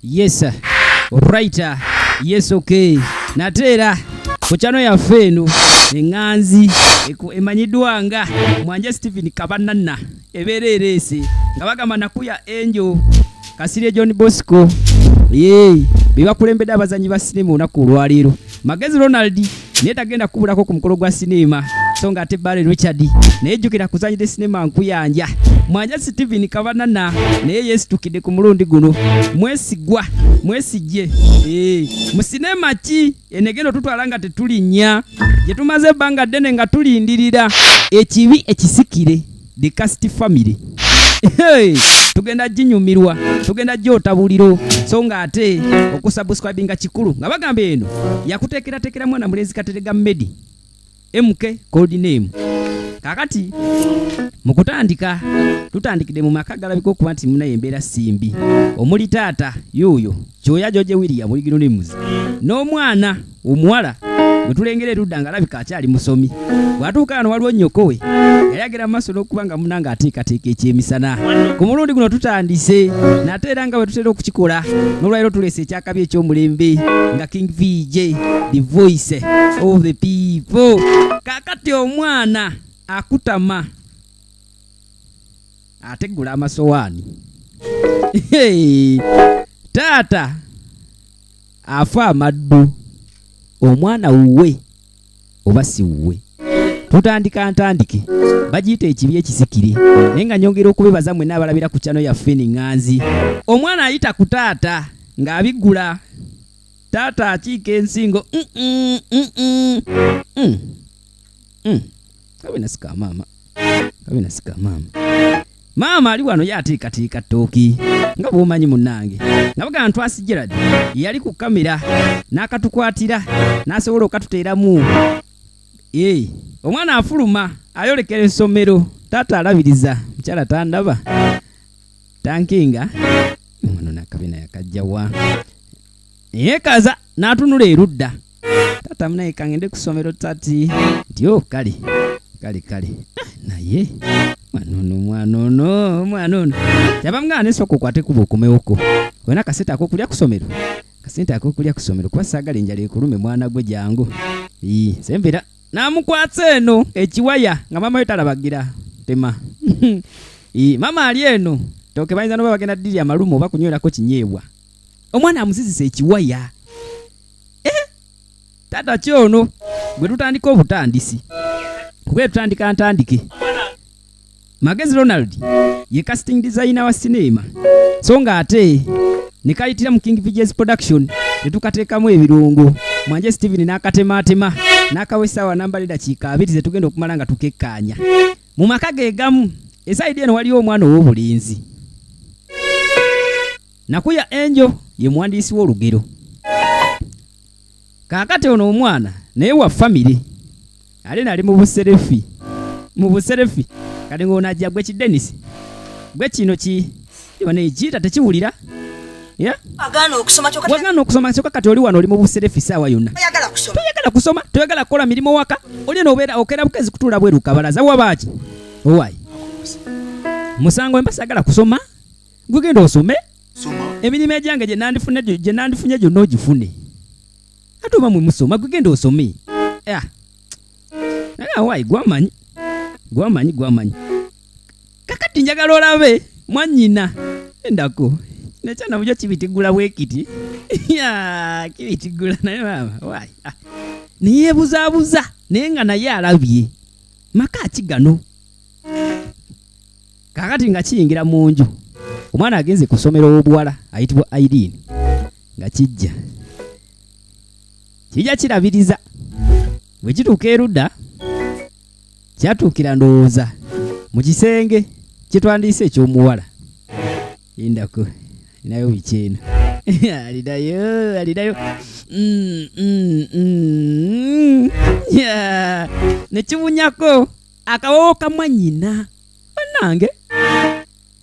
Yes, right. Yes, okay. Nate era ku kyano yaffe eno eŋŋanzi emanyiddwa nga Mwanje Stephen Kabanana ebeera ereese nga bagamba nakuya Angel Kasirye John Bosco ye be bakulembedde abazanyi ba sinema olunaku olwaleero. Magezi Ronald naye tagenda kubulako ku mukolo gwa sinema, so nga ate Barry Richard naye jjukira kuzanyidde sinema nkuyanja. Mwanja Stephen Kabanana naye yeesitukidde ku mulundi guno. Mwesigwa mwesigye mu sinema ki eno egenda otutwala nga tetulinnya gye tumaze ebbanga ddene nga tulindirira ekibi ekisikire The Cast Family. Hey, tugenda ginyumirwa, tugenda gyota buliro, so nga ate okusubscribinga kikulu. Nga bagamba eno yakuteekerateekera mwana mulenzi Katerega Medi MK code name. Kakati mu kutandika tutandikidde mu maka galabika okuba nti munaye embeera simbi, omuli taata yuuyo Kyoya George William Original Names n'omwana omuwala gwe tulengera erudda ng'alabika akyali musomi. Bw'atuuka wano waliwo nnyoko we yali agenda mu maaso n'okuba nga munange ateekateeka ekyemisana. Ku mulundi guno tutandise nate era nga bwe tutera okukikola, n'olwaliro tuleese ekyakabi eky'omulembe nga King VJ, the voice of the people. Kaakati omwana akutama ateggula amasowaani, taata afa amaddu, omwana wuwe oba si wuwe? Tutandika ntandike bagiyita ekibi ekisikire, naye nga nyongera okubebaza mwenna abalabira ku kyano yaffe neŋŋanzi. Omwana ayita ku taata ng'abiggula, taata akiika ensingo. Kabina sika maama, kabina sika maama. Maama ali wano ye ateekateeka ttooki nga bw'omanyi munnange. Nga bagamba Ntwasi Gerald yali ku kamera n'akatukwatira n'asobola okatuteeramu. Ee, omwana afuluma ayolekera essomero, taata alabiriza mukyala tandaba tankinga ono nakabina yakajjawa yeekaza n'atunula erudda. Taata munaye kangende ku ssomero tati nti o kale kale kale. Naye mwana ono, mwana ono, mwana ono kyabamugamba nesooka okwate kuba okomewoko olina akasente akokulya ku ssomero, akasente akokulya ku ssomero kuba saagala enjala ekulume mwana gwe jangu. Ii, sembera n'amukwatsa eno ekiwaya nga maama we talabagira tema. Ii, maama ali eno tooke bayinza noba bagenda ddirya amalumu oba kunywerako kinyeebwa. Omwana amusizisa ekiwaya. Taata ki ono gwe tutandika obutandisi kuba tutandika ntandike. Magezi Ronald ye casting designer wa sinema, so nga ate ne kayitira mu King VJ's production ne tukateekamu ebirungo. Mwanje Steven n'akatematema n'akawa essaawa namba dakiika 20 ze tugenda okumala nga tukekkaanya. Mu maka ge gamu esayidi eno waliwo omwana ow'obulenzi Nakuya Angel ye muwandiisi w'olugero. Kaakati ono omwana naye wa famire ate nali mu buserefi, mu buserefi. Kati ng'ono ajja gwe ki Dennis gwe kino ki ekiyita tekiwulira. Yeah? Wagaana okusoma kyokka Wagaana okusoma kyokka kati oli wano oli mu buserefi ssaawa yonna. Toyagala kusoma. Toyagala kusoma, toyagala kukola mirimu waka. Oli eno obeera okeera bukezi kutuula bweru kabalaza wabaaki? Owaayi. Musango emba saagala kusoma. Gwe genda osome. Emirimu egyange gye nandifune gye nandifunye gyonna ogifune. Ate oba mwe musoma gwe genda osome. Naye awaayi gwamanyi. Gwamanyi, gwamanyi. Kakati njagala olabe mwannyina endako. Nekyana bujo kibitigula bwekiti. Ya, kibitigula naye maama waayi. Neyeebuzaabuza naye nga naye alabye. Maka ki gano? Kakati nga kiyingira mu nju, omwana agenze ku ssomero ow'obuwala ayitibwa Irene nga kijja kijja kirabiriza. Bwe kituuka erudda kyatuukira ndowooza mu kisenge kye twandiise eky'omuwala. Lindako, alinayo biki eno? Alinayo, alinayo. Yeah. Ne kibunyako akawowo ka mwannyina. Bannange,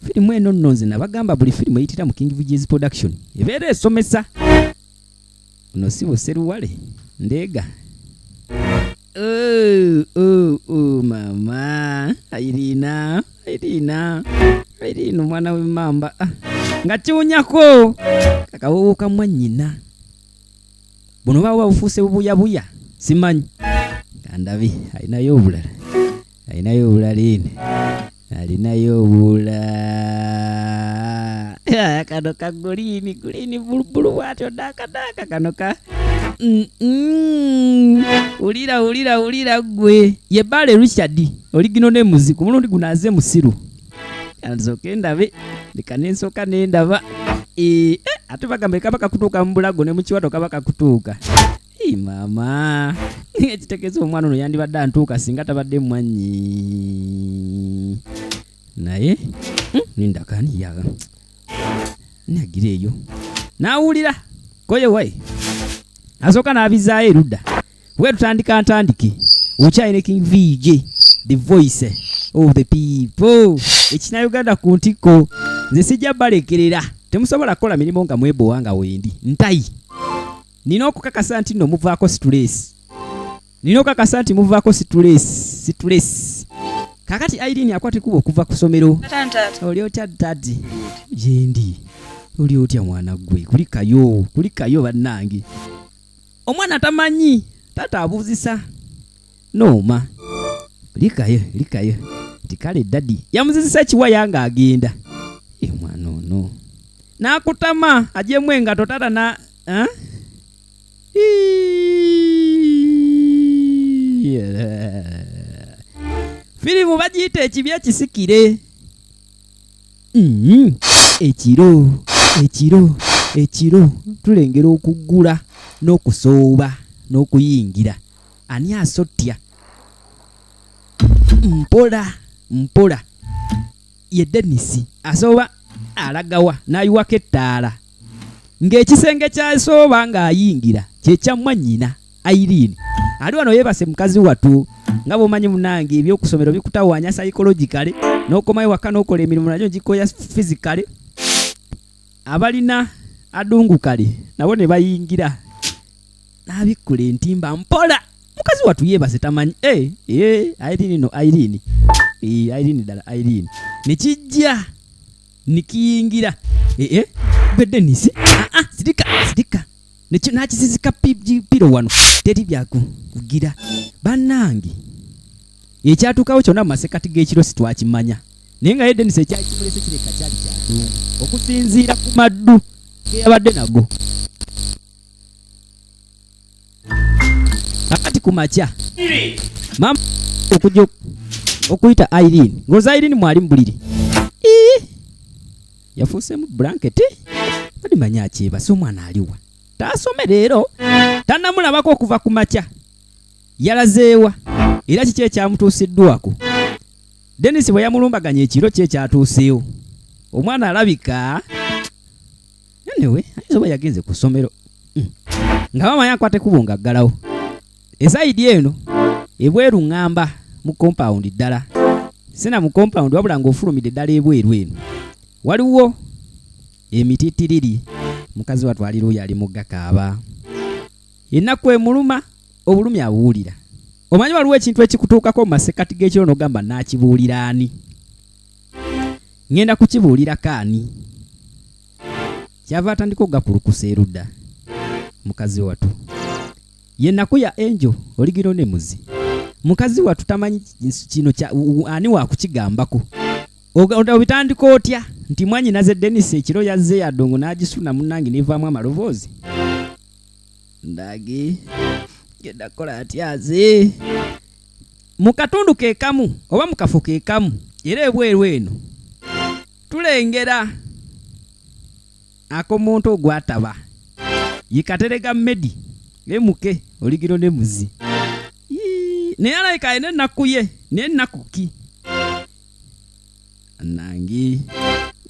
firimu eno nno nze nabagamba buli firimu eyitira mu King VJ's production ebeera esomesa. Ono si buseruwale ndeega. Oh, oh, oh, mama Irina, Irina, Irene omwana w'emmamba ah, nga kiwunyako akawoowo ka mwannyina buno baba bufuuse bubuyabuya simanyi kandabi alinayo obulala alinayo obulala eno alinayo obulala kano ka guliini guliini bulubulu bwatyo daakadaaka kano ka wulira wulira wulira ggwe ye baale Richard oligino ne muzi ku mulundi guno aze musiru nsooke ndabe leka nensooka nendaba eh, eh, ate bagamba kaba kakutuuka mu bulago ne mu kiwato kaba kakutuuka maama ekitegeeza omwana ono yandibadde antuuka singa tabadde mwannyi naye nindakani yaga nagira eyo n'awulira koye wayi asooka n'abizaayo erudda we tutandika ntandike okyalina King VJ the voice of the people ekina Uganda ku ntikko nze sijja balekerera temusobola kukola mirimu nga mwebowa nga wendi ntayi nina okukakasa nti nno muvaako stress nina okukakasa nti muvaako stress stress kakati Irene akwata ekubo okuva ku ssomero oli otya daddy gyendi oli otya mwana gwe kulikayo kulikayo bannange omwana tamanyi taata abuuzisa nooma likayo likayo nti kale daddy yamuzizisa ekiwaya ng'agenda omwana ono n'akutama agyemu engato taata na eh? Firimu bagiyita ekibi ekisikire. Ekiro ekiro ekiro tulengera okuggula n'okusooba n'okuyingira ani asotya mpola mpola ye Denisi asooba alagawa n'ayiwako ettaala ng'ekisenge ky'asooba ng'ayingira kye kya mwannyina Irene ali wano yeebase mukazi wattu nga bw'omanyi munange ebyokusomero bikutawaanya psychologically n'okomayo waka n'okola emirimu nagyo gikoya physically abalina adungu kale nabo ne bayingira n'abikkula entimba mpola mukazi wattu yeebase tamanyi eh, eh, Irene no Irene eh, Irene ddala Irene ne kijja ne kiyingira eh, eh, gwe Dennis ah, ah, sirika sirika nakisizika piro wano teri byakugira bannange ekyatuukawo kyonna mu masekati g'ekiro sitwakimanya naye nga ye Dennis ekyali kimulese kireka kyali kyadungu okusinziira ku maddu geyabadde nago akati ku makya maama okujja okuyita Irene ng'oza Irene mwali mu buliri yafuusemu blanket badimanya akyebase omwana aliwa taasome leero tannamulabako okuva ku makya yalazeewa era kiki ekyamutuusiddwako Dennis bwe yamulumbaganya ekiro ki ekyatuuseewo omwana alabika anyway ayinza oba yagenze ku ssomero nga bamanya akwata ekkubo nga aggalawo esayidi eno ebweru ŋŋamba mu compound ddala sina mu compound wabula ng'ofulumidde ddala ebweru eno waliwo emititiriri mukazi wattu ali luuyi ali mu gakaaba ennaku emuluma obulumi abuwulira omanyi waliwo ekintu ekikutuukako mu masekkati g'ekiro n'ogamba naakibuulira ani ŋŋenda kukibuulirako ani kyava atandika okugakulukusa erudda mukazi wattu ye nnaku ya Angel oligiro ne muzi mukazi wattu tamanyi kino ani wakukigambako obitandika otya nti mwanyinaze Dennis ekiro yazze yadongo n'agisuna munnange nevaamu amaloboozi ndagi genda kukola atya aze mu katundu ke kamu oba mu kafo ke kamu era ebweru eno tulengera akomuntu ogwataba ye Katerega Medi emuke oligiro ne muzi naye alabika alina ennaku ye naye ennaku ki nange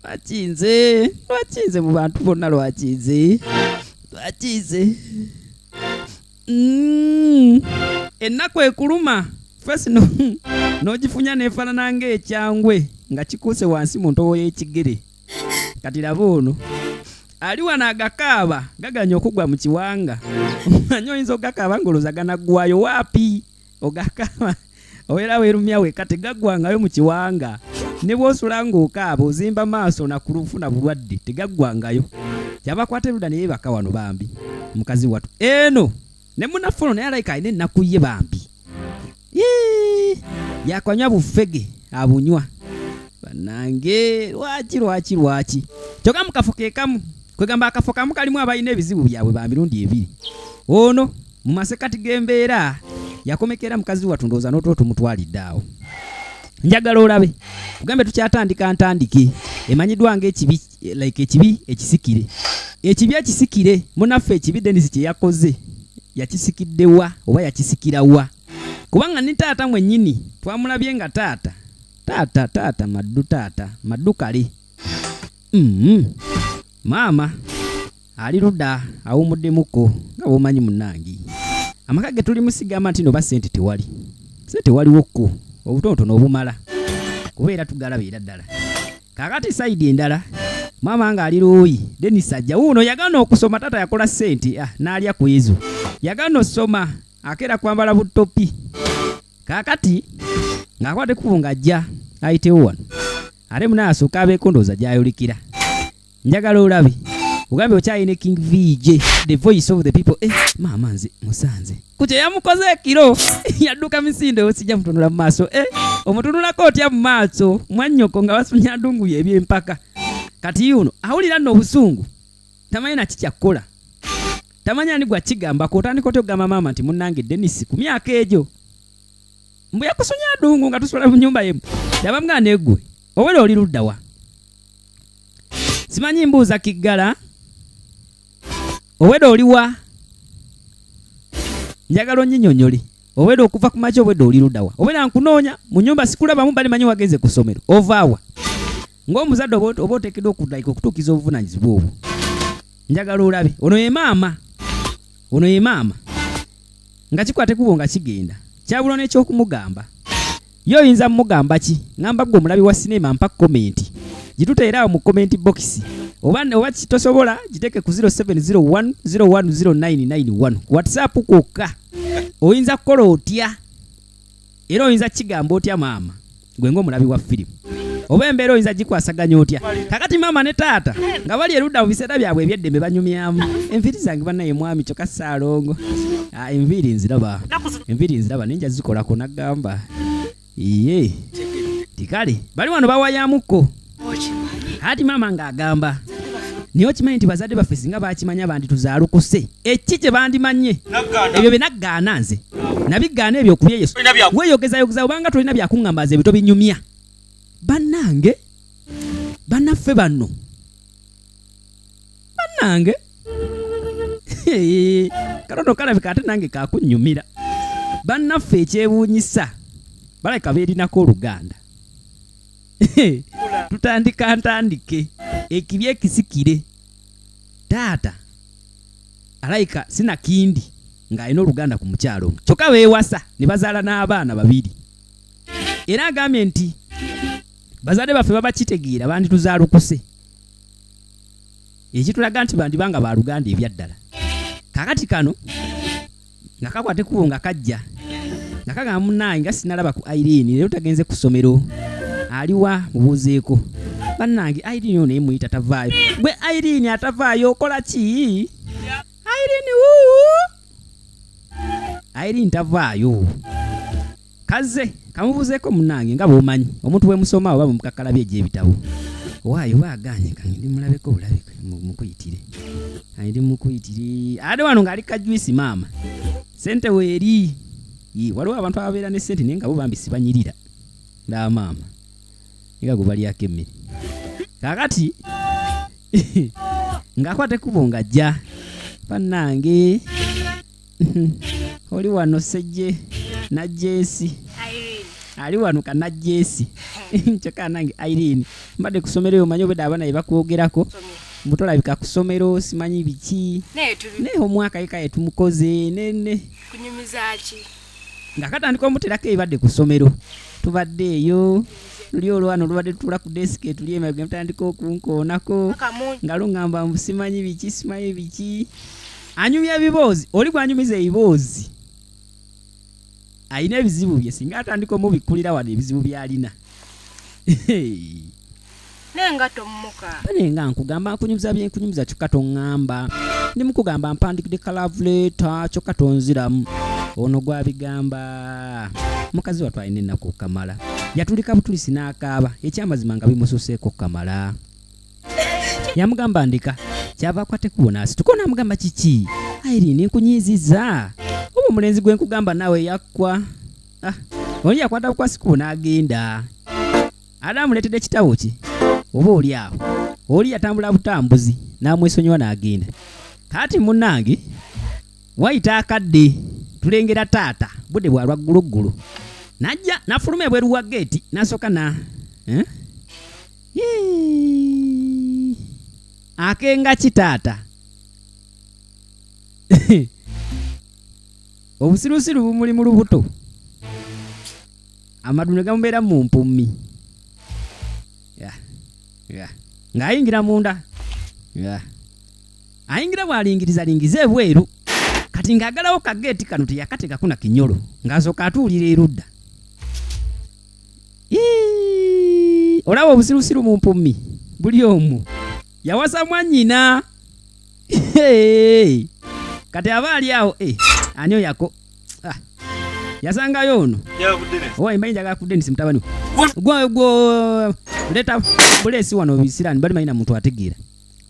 lwakinze lwakinze mu bantu bonna lwakinze lwakinze ennaku ekuluma fesi n'ogifunya neefaanana ng'ekyangwe nga kikuuse wansi mu ntobo y'ekigere kati laba ono ali wano agakaaba gaganya okugwa mu kiwanga omanyi oyinza okugakaaba ng'olowooza ganaggwayo waapi ogakaaba obeera weerumya weka tegaggwangayo mu kiwanga. Ne bw'osula ng'okaaba ozimba maaso nakulufuna bulwadde tegaggwangayo. Kyabakwata erudda ne yeebaka wano bambi mukazi watu eno ne munnaffe ono naye alayika alina ennaku ye bambi. Yakanywa bufege abunywa bannange lwaki lwaki lwaki kyokka mu kafo ke kamu kwegamba akafo kamu kalimu abalina ebizibu byabwe ba mirundi ebiri ono mu masekati g'embeera yakomekera mukazi wattu ndowooza n'otulo tumutwalidde awo njagala olabe kugambe tukyatandika ntandike emanyiddwa ng'ekibi like ekibi ekisikire ekibi ekisikire munaffe ekibi Denis kye yakoze yakisikidde wa oba yakisikira wa kubanga ne taata mwennyini twamulabye nga taata taata taata maddu taata maddu kale Maama ali ludda awumuddemuko nga bw'omanyi munnange. Amaka ge tulimu sigamba nti no ba ssente tewali. Ssente waliwoko obutonotono obumala kuba era tugalaba era ddala. Kaakati sayidi endala maama ng'ali luuyi Denis ajja wuuno yagaana okusoma taata yakola ssente n'alya ku ezo. Yagaana osoma akeera kwambala butopi. Kaakati ng'akwata ekkubo ng'ajja ayitewo wano ate munaye asooke abeeko ndowooza gy'ayolekera. Njagala olabe ogambye okyalina King VJ the voice of the people. Maama nze musanze ku kye yamukoze ekiro yadduka misinde osijja mutunula mu maaso. Omutunulako otya mu maaso mwannyoko nga basunya ndungu eby'empaka. Kati yuno awulira nno obusungu tamanyi na ki kyakkola tamanyi ani gwa kigambako. Otandika otya okugamba maama nti munnange Denis ku myaka egyo mbu yakusunya ndungu nga tusula mu nnyumba yemu yabamugamba neggwe owera oli ludda wa? Simanyi mbuuza kiggala oweda oliwa? Njagala onnyinyonnyole oweda okuva ku makya obwedda oli ludda wa? Obwedda nkunoonya mu nnyumba sikulabamu bali manyi wagenze ku ssomero ovaawa? Ng'omuzadde oba oteekeddwa okulayika okutuukiza obuvunaanyizibwa obwo. Njagala olabe ono ye maama, ono ye maama nga kikwata ekkubo nga kigenda kyabulwa n'ekyokumugamba. Ye oyinza mugamba ki? Ngamba ggwe omulabi wa sinema mpa komenti gituteere awo mu comment box oba oba tosobola giteeke ku 0701010991 ku WhatsApp kwokka. Oyinza kukola otya era oyinza kigamba otya maama gwe ng'omulabi wa firimu oba embeera oyinza gikwasaganya otya? Kakati maama ne taata nga bali erudda mu biseera byabwe eby'eddembe banyumyamu. Enviiri zange bannaye mwami kyokka Ssaalongo. Enviiri nziraba, enviiri nziraba naye nja zikolako nagamba. Iye. Tikale bali wano bawayamukko. Ati maama ng'agamba naye okimanyi nti bazadde baffe singa bakimanya bandituzaalukuse eki kye bandimanye ebyo bye naggaana nze nabiggaana ebyo okubyeyesu weeyogezayogeza obanga tolina byakuŋŋamba nze ebyo tobinyumya. Bannange bannaffe bano bannange katono kalabika ate nange kakunnyumira. Bannaffe ekyewuunyisa balabika beerinako oluganda. Tutandika ntandike ekibi ekisikire taata alayika sinakindi ng'alina oluganda ku mukyalo ono kyokka beewasa ne bazaala n'abaana babiri. Era agambye nti bazadde baffe baba kitegeera bandituzaalukuse ekitulaga nti bandiba nga baluganda ebyaddala. Kaakati kano nga kakwata ekkubo nga kajja nga kagamba munnange nga sinalaba ku Irene leero tagenze ku ssomero aliwa mubuuzeeko. Bannange Irene ono naye muyita tavaayo. Gwe Irene atavaayo okola ki? Irene wuu! Irene tavaayo. Kazze kamubuuzeeko munnange nga bw'omanyi omuntu bwe musoma oba bwe mukakkalabya egy'ebitabo. Waayo oba agaanye kange ndi mulabeko bulabi mukuyitire. Kange ndi mukuyitire. Ate wano ng'ali kajwisi maama. Ssente weeri. Yee, waliwo abantu ababeera ne ssente naye nga bo bambi sibanyirira. Ndaba maama. Nga gwe balyako emmere. Kaakati ng'akwata ekkubo ng'ajja. Bannange. Oli wano Ssejje Najjeesi. Ali wano ka Najjeesi. Kyokka nange Irene mbadde ku ssomero eyo omanyi obwedda abaana bye bakwogerako mbu tolabika ku ssomero simanyi biki naye omwaka ye kaye tumukoze nene kunyumiza ki nga katandika omuterako ebibadde ku ssomero tubadde eyo luli olwano lubadde tutuula ku desika etuli emabega mutandika okunkoonako nga luŋŋamba mbu simanyi biki simanyi biki anyumya ebiboozi oli gwanyumiza ebiboozi alina ebizibu bye singa atandika omubikkulira wano ebizibu by'alina. Naye nga tommuka. Bane nga nkugamba nkunyumiza bye nkunyumiza kyokka toŋŋamba. Ndi mukugamba mpandikidde ka love letter kyokka tonziramu. Ono gwabigamba. Mukazi wattu alina ennaku okukamala. Yatulika butulisi n'akaaba ekyamazima nga bimususeeko okukamala. Yamugamba ndeka kyava akwata ekkubo n'asituka ono amugamba kiki? Irene nkunyiizizza. Oba omulenzi gwe nkugamba naawe yakkwa. Ah, oli yakwata bukwasi kkubo n'agenda. Ate amuleetedde kitabo ki oba oli awo oli yatambula butambuzi n'amwesonyiwa n'agenda. Kaati munnange wayita akadde tulengera taata budde bwa lwagguluggulu n'ajja n'afuluma ebweru wa geeti n'asooka na eh? Yee! Akenga ki taata? Obusirusiru bumuli mu lubuto. Amadu ne gamubeera mu mpummi. Ng'ayingira munda. Ayingira bw'alingiriza lingiza ebweru. Kati ng'agalawo ka geeti kano teyakateekako na kinyolo. Ng'asooka atuulira erudda. Olaba obusirusiru mu mpummi buli omu. Yawasa mwannyina. Kati aba ali awo eh, ani oyako ah. Yasangayo ono owa mbanyi njagala ku Dennis mutabani gwe gwe leeta buleesi wano bisirani bali manyi na muntu ategeera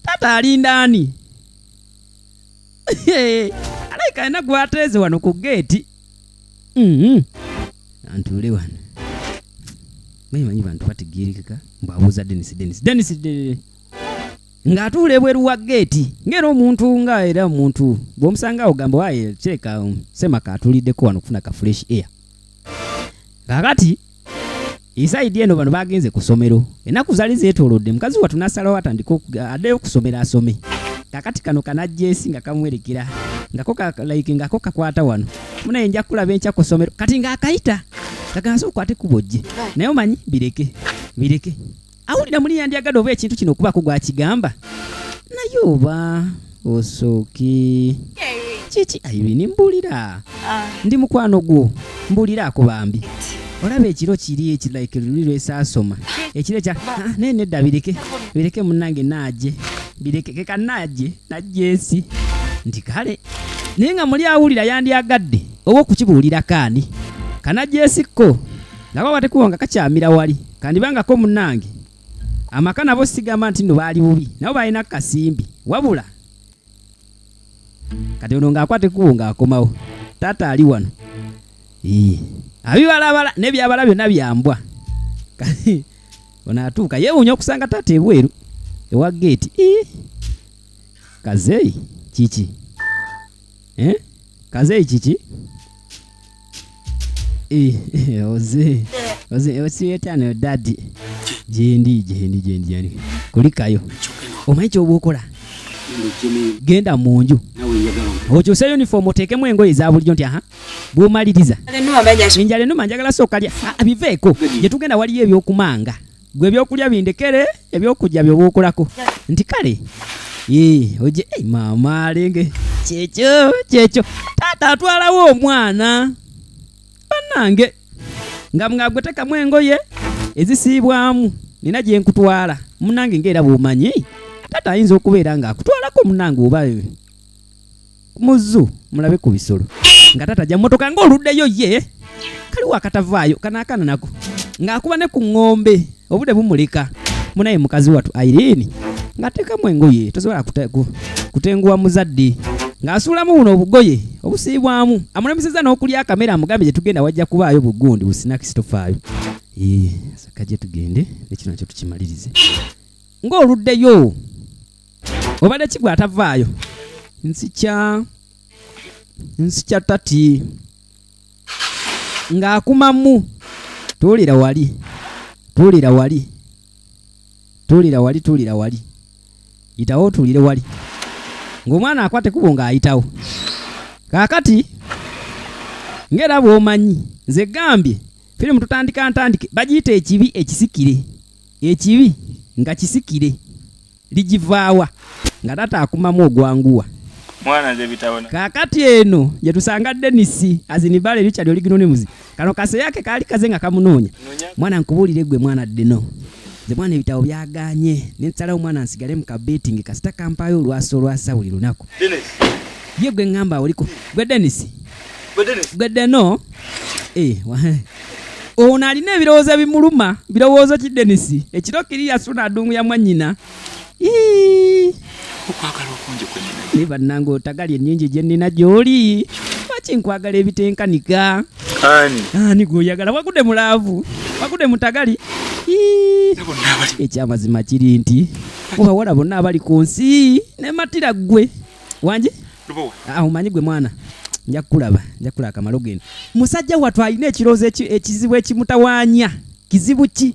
taata alinda ani alabika alina gwateeze wano ku geeti Antuule wano manyi manyi bantu bategeerekeka mbu abuuza Dennis Dennis Dennis Dennis Ng'atuula ebweru wa ggeeti ng'era omuntu nga era omuntu bw'omusanga awo ogamba waaye kireka ssemaka atuuliddeko wano okufuna ka fresh air. Kaakati esayidi eno bano baagenze ku ssomero ennaku zaali zeetoolodde mukazi wattu n'asalawo atandike addeyo ku ssomero asome. Kaakati kano kanajjeesi nga kamuwerekera ngako like ngako kakwata wano munaye nja kukulaba enkya ku ssomero kati ng'akayita kagamba sooka okwate ekkubo ojje naye omanyi bireke bireke. Awulira muli yandyagadde oba ekintu kino okubaako gw'akigamba naye oba osooke kiki Irene mbuulira ah. ndi mukwano gwo mbuuliraako bambi olaba ekiro kiri eki like luli lwesaasoma ekiro ekya ah, naye nedda bireke bireke munnange naaje bireke keka naaje najja ensi nti kale naye nga muli awulira yandyagadde oba okukibuulirako ani kanajja ensikko Nga baba tekubo nga kakyamira wali kandiba nga ko munange amaka nabo sigamba nti no baali bubi nabo balina kasimbi wabula kati ono ng'akwata ekkubo ng'akomawo taata ali wano abibalabala nebyabala byonna byambwa kati ono atuuka yeewuunya okusanga taata ebweru ewa geeti kazeeyi kiki eh? Kazeeyi kiki Eh, oze oze osiyetano dadi gyendi gyendi gyendi gyendi kulikayo omanyi kyoba okola genda mu nju okyuse uniform oteekemu engoye eza bulijjo nti aha bw'omaliriza enjala enuma njagala sooka lya ah, biveeko gye tugenda waliyo ebyokumanga gwe ebyokulya bindekere ebyokujja byoba okolako nti kale oje maama alenge kyekyo kyekyo taata atwalawo omwana bannange nga nga gwe tekamu engoye ezisiibwamu nina gye nkutwala munange ngaera bwomanyi taata ayinza okubeera nga akutwalako munange oba muzu mulabe ku bisolo nga taata ajja mmotoka ng'oluddeyo ye kaliwo akatavaayo kano akaana nako ng'akuba ne ku ŋŋombe obudde bumuleka munaye mukazi wattu Irene ng'ateekamu engoye tosobola kutenguwa muzadde ng'asuulamu buno obugoye obusiibwamu amulemesezza n'okulya akamere amugambye gye tugenda wajja kubaayo bugundi businakisi tofaayo kajje tugende nekino nakyo tukimalirize ng'oluddeyo obadde ki gwe atavaayo nsikya nsikya tati ng'akumamu tuulira wali tuulira wali tuulira wali tuulira wali yitawo otuulire wali ng'omwana akwata ekkubo ng'ayitawo kaakati ng'era bw'omanyi nze gambye firimu tutandika ntandike bagiyita ekibi ekisikire ekibi nga kisikire ligivaawa nga taata akumamu ogwanguwa Mwana nze bitabo. Kaakati eno gye tusanga Dennis Azinibale Richard Oliginonimus. Kano kaseyake kaali kaze nga kamunoonya. Mwana nkubuulire gwe mwana Deno. Nze mwana ebitabo byagaanye ne nsalawo mwana nsigale mu kabeetingi kasita kampaayo olwasa olwasa buli lunaku. Dennis. Ye gwe ŋŋamba oliko. Gwe Dennis. Gwe Dennis. Gwe Deno. Ono alina ebirowoozo ebimuluma. Birowoozo ki Dennis? Ekiro kiri yasuna adungu ya mwannyina. Ii. Okwagala okungi kwe nnina. Naye bannange otagali ennyingi gye nnina gy'oli. Lwaki nkwagala ebitenkanika? Ani? Ani gw'oyagala? Wagudde mu laavu. Wagudde mu tagali. Ii. Bonna abali. Ekyamazima kiri nti mu bawala bonna abali ku nsi ne matira ggwe. Wangi? Lubowa. Omanyi gwe mwana. Nja kukulaba, nja kukulaba kamalo genda. Musajja wattu alina ekirowoozo ekizibu ekimutawaanya. Kizibu ki?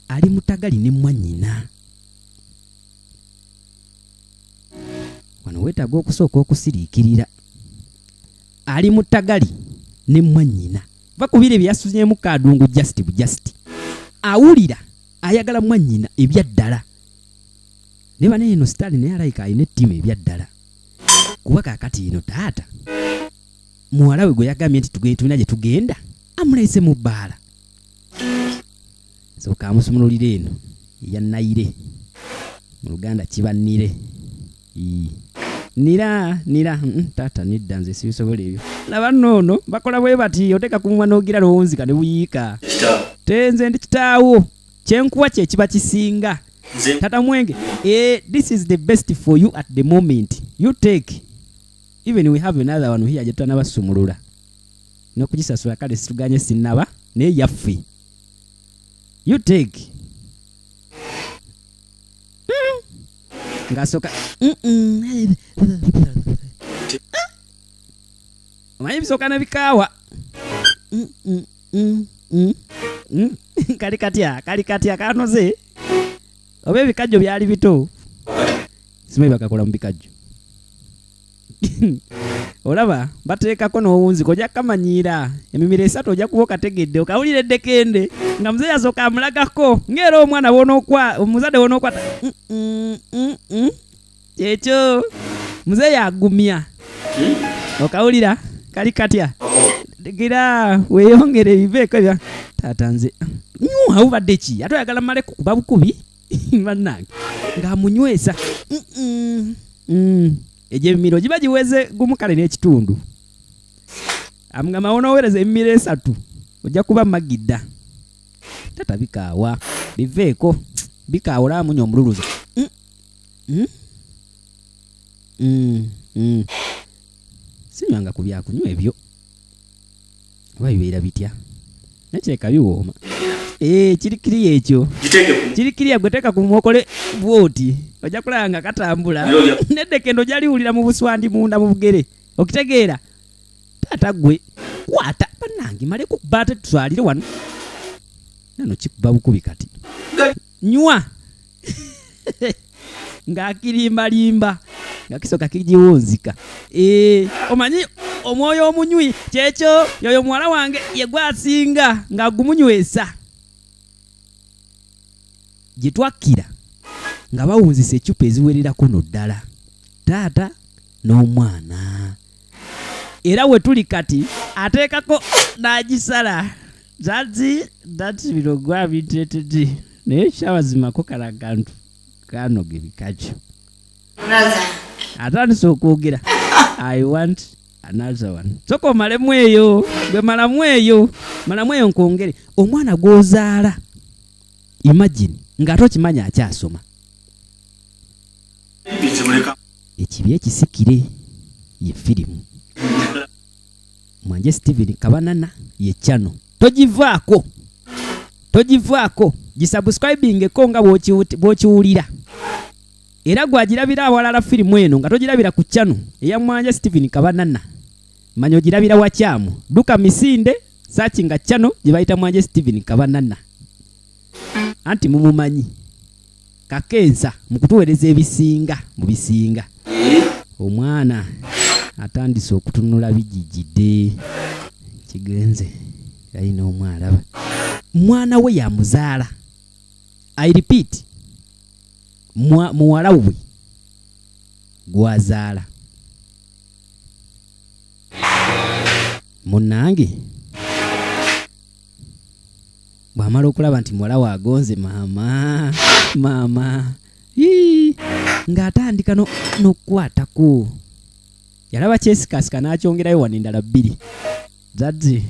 Ali mu tagali ne mwannyina. Wano weetaaga okusooka okusiriikirira. Ali mu tagali ne mwannyina. Va ku bire bye yasuzeemu kadungu just bu just. Awulira ayagala mwannyina ebya ddala. Naye bana eno Stanley naye alayika alina ettima ebya ddala. Kuba kaakati eno taata muwala we gwe yagambye nti tulina gye tugenda amuleese mu bbaala. Sooka amusumululire eno eya Nayire. Mu Luganda kiba nnire. Ii. Nira, nira, taata nedda nze sibisobola ebyo. Laba nno ono bakola bwe bati oteeka ku mumwa n'ogira lowonzika ne buyiika. Kitaawo. Te nze ndi kitaawo. Kye nkuwa kye kiba kisinga. Nze. Tata Mwenge, this is the best for you at the moment. You take. Even we have another one here gye tutanabasumulula. N'okugisasula kale situganye sinnaba, naye yaffe. You take. Ng'asooka, Omanyi bisooka ne bikaawa. Kali katya, kali katya, kanoze. Oba ebikajjo byali bito. Simanyi bakakola mu bikajjo. Olaba bateekako n'owunzika ojja kukamanyiira. Emimiro esatu ojja kuba okategedde, okawulira eddekende nga muzeeyi asooka amulagako ng'era omwana w'onookwa, omuzadde w'onookwata. Kyekyo muzeeyi agumya. Okawulira kali katya? Gira weeyongere ebiveeko ebya taata nze. Nywa obadde ki? Ate oyagala mmale kukuba bukubi? Bannange ng'amunywesa. Egyo emimiro giba giweze gumu kale n'ekitundu. Amugamba onoowereza emimiro esatu ojja kuba magidda. Taata bikaawa biveeko bikaawa olaba munywa omululuzo. Sinywanga ku byakunywa ebyo. Oba bibeera bitya? Naye kireka biwooma. Kiri kiriya ekyo. Giteeke ku Kiri kiriya gwe teeka ku mwokole bw'oti. Ojja kulaba nga katambula. Nalyo lya- N'eddekendo ojja liwulira mu buswandi munda mu bugere. Okitegeera? Taata gwe kwata bannange male kukuba ate tutwalire wano. Nano kikuba bukubi kati. Nywa. Ng'akirimbalimba. Nga kisooka kigiwunzika. Omanyi omwoyo omunywi kyekyo yoyo muwala wange ye gwasinga ng'agumunywesa. Gye twakkira nga bawunzisa eccupa eziwererako no ddala. Taata n'omwana. Era we tuli kati ateekako n'agisala. Zazi, that bino gwa binteetedde. Naye kyabazimako kala kantu kanoga ebikajjo. Atandise okwogera. I want another one. Sooka omalemu eyo, gwe malamu eyo, malamu eyo nkwongere. Omwana gw'ozaala, imagine, ng'ate okimanyi akyasoma. Ekibi ekisikire ye firimu. Mwanje Steven Kabanana ye channel. Togivaako. Togivaako. Gisubscribingeko nga bw'okiwulira. Era gw'agirabira awalala firimu eno nga togirabira ku channel eya Mwanje Steven Kabanana. Manya ogirabira wakyamu. Dduka misinde, search nga channel gye bayita Mwanje Steven Kabanana. Anti mumumanyi. Kakensa mu kutuweereza ebisinga mu bisinga. Omwana atandise okutunula bijijidde. Kigenze alina omwalaba. Mwana we yamuzaala. I repeat, muwala we gwazaala. Munnange bw'amala okulaba nti muwala we agonze maama maama ng'atandika n'okukwatako yalaba kyesikasika n'akyongerayo wano endala bbiri daddy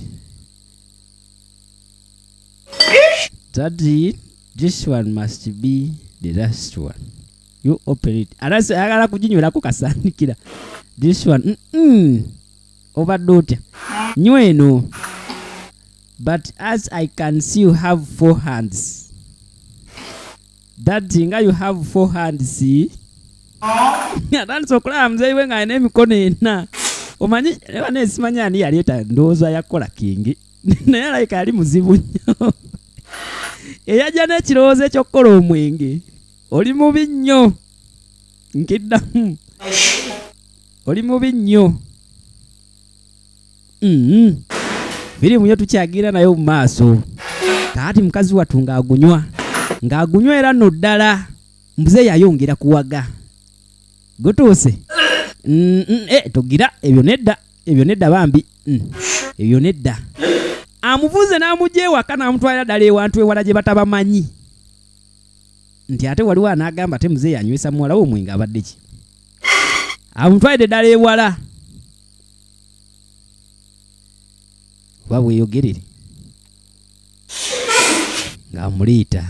daddy this one must be the last one you open it alasi ayagala kuginywerako kasaanikira this one Obadde otya nywa eno but as I can see you have four hands daddy nga you have four hands atandise okulaba muzeeyi we ng'alina emikono ena omanyi eba nesimanyi ani yaleeta ndowooza yakola kingi naye alabika yali muzibu nnyo eyajja n'ekirowoozo eky'okukola omwenge oli mubi nnyo nkiddamu oli mubi nnyo mm-hmm. Firimu yo tukyagira nayo mu maaso kaati mukazi wattu ng'agunywa ng'agunywa era nno ddala mbuze yayongera kuwaga gutuuse mm, eh, tugira ebyo nedda ebyo nedda bambi mm, ebyo nedda amuvuze n'amugya ewaka n'amutwalira ddala ewantu ewala gye batabamanyi nti ate waliwo anaagamba ate muzeeyi anywesa muwala we omwenge abadde ki amutwalidde ddala ewala oba bweyogerere ng'amuleeta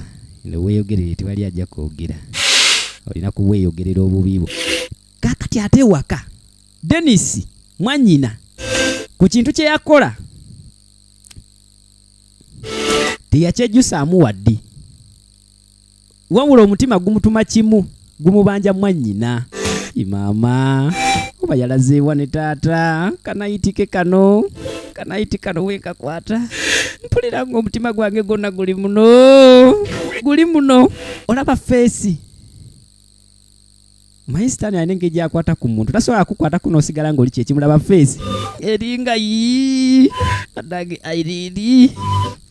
eno weeyogerere tewali ajja kwogera olina kubweyogerera obubi bwo kakati ate ewaka Denis mwannyina ku kintu kye yakola teyakyejjusaamu wadde wabula omutima gumutuma kimu gumubanja mwannyina maama oba yalazeewa ne taata kanayitike kano kanayiti kano wekakwata mpulira nga omutima gwange gwonna guli muno guli muno olaba feesi Omanyi sitaani alina engeri gy'akwata ku muntu tasobola kukwatako n'osigala ng'oli kyekimulaba feesi eringa yii adange Irene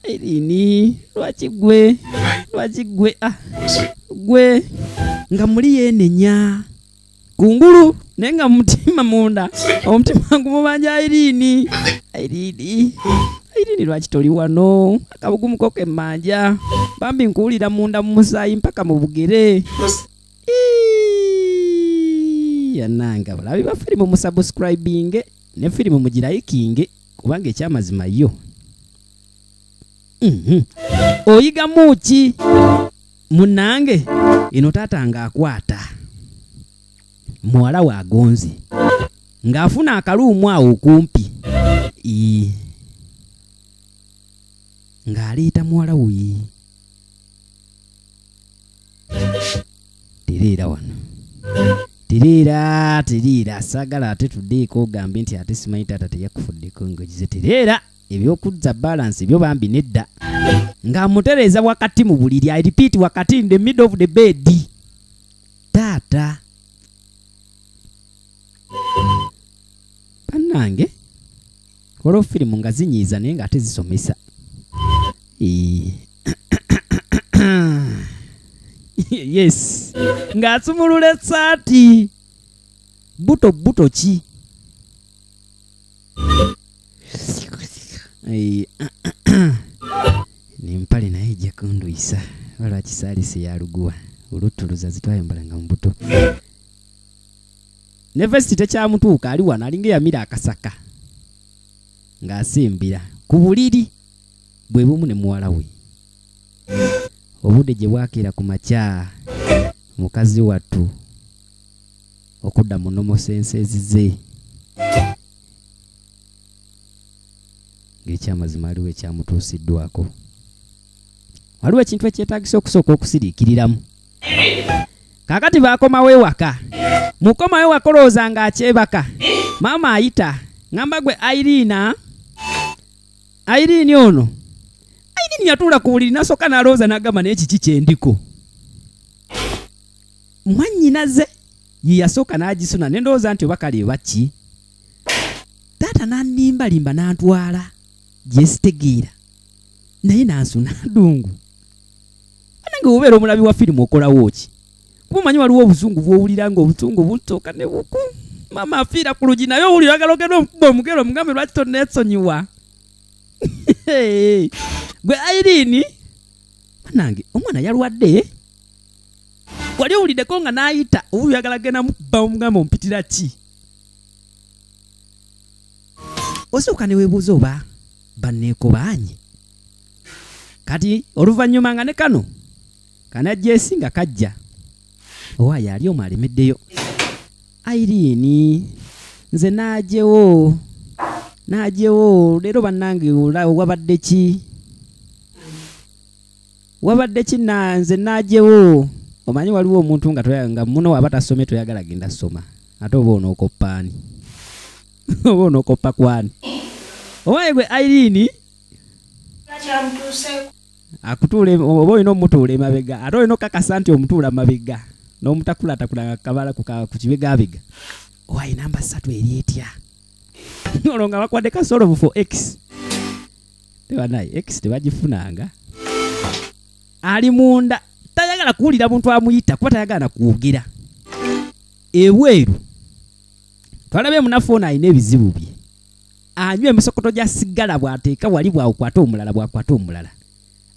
Irene lwaki gwe lwaki gwe ah gwe nga muli yeenenya kungulu naye nga mumutima munda omutima gumubanja Irene Irene Irene lwaki toli wano akabugumu ko kemmanja bambi nkuwulira munda mu musaayi mpaka mu bugere yanange abalabi ba firimu musubscribinge ne firimu mugirayikinge kubanga ekyamazima yo mhm. oyigamu ki munange eno taata ng'akwata muwala we agonze ng'afuna akaluumu awo okumpi ng'aleeta muwala we tereera wano tereera tereera saagala ate tuddeeko ogambe nti ate simanyi taata teyakufuddeko ngogize tereera ebyokudza balance byo bambi nedda ng'amutereeza wakati mu buliri I repeat wakati in the middle of the bed taata bannange waliwo firimu nga zinyiiza naye ng'ate zisomesa yes ng'asumulula essaati buto buto ki nempale naye ejja kunduyisa lwaki saalisi ya luguwa oluttuluza zitwayambalanga mu buto ne vesiti tekyamutuuka ali wano alinga eyamira akasaka ng'asimbira ku buliri bwe bumu ne muwala we obudde gye bwakeera ku makya mukazi wattu okudda mu nomosenseezi ze ng'ekyamazima aliwo ekyamutuusiddwako waliwo ekintu ekyetaagisa okusooka okusiriikiriramu Kakati bakomawo ewaka. Mukomawo ewaka olowooza nga akyebaka. Maama ayita. Ngamba gwe Irene. Irene ono. Irene yatuula ku buliri nasooka n'alowooza n'agamba naye kiki kyendiko. Mwannyinaze ye yasooka n'agisuna ne ndowooza nti oba kale oba ki. Taata n'annimbalimba n'antwala gye sitegeera naye n'ansuna ddungu. Banange wobeera omulabi wa firimu okolawo ki? Kuba omanyi waliwo obuzungu bwowulira nga obuzungu busooka ne buku Maama afiira ku lugi naye owulira oyagala ogenda omukuba omugero omugambe lwaki tonneesonyiwa. Gwe Irene banange omwana yalwadde wali owuliddeko nga n'ayita oba oyagala genda mukuba omugambe ompitira ki? Osooka ne weebuuza oba banneekobaanye. Kati oluvannyuma nga ne kano kanajjeesi nga kajja owaaye ali omu alemeddeyo. Irene nze naajewo naajewo leero bannange wabadde ki? Wabadde ki na nze naajewo? Omanyi waliwo omuntu nga nga muno waba tasomye toyagala genda soma ate oba onookoppa ani? Oba onookoppa kwani? Owaye gwe Irene akutuula oba olina omutuula emabega ate olina okukakasa nti omutuula mabega n'omutakulatakula nga kabala ku kibegabega. Owaye namba 3 eri etya? Olwo nga bakwadde ka solve for x. Tebanaye x tebagifunanga. Ali munda tayagala kuwulira muntu amuyita kuba tayagala na kwogera. Ebweru twalabye munafu ono alina ebizibu bye. Anywa emisokoto gya sigala bw'ateeka wali bw'akwata omulala bw'akwata omulala.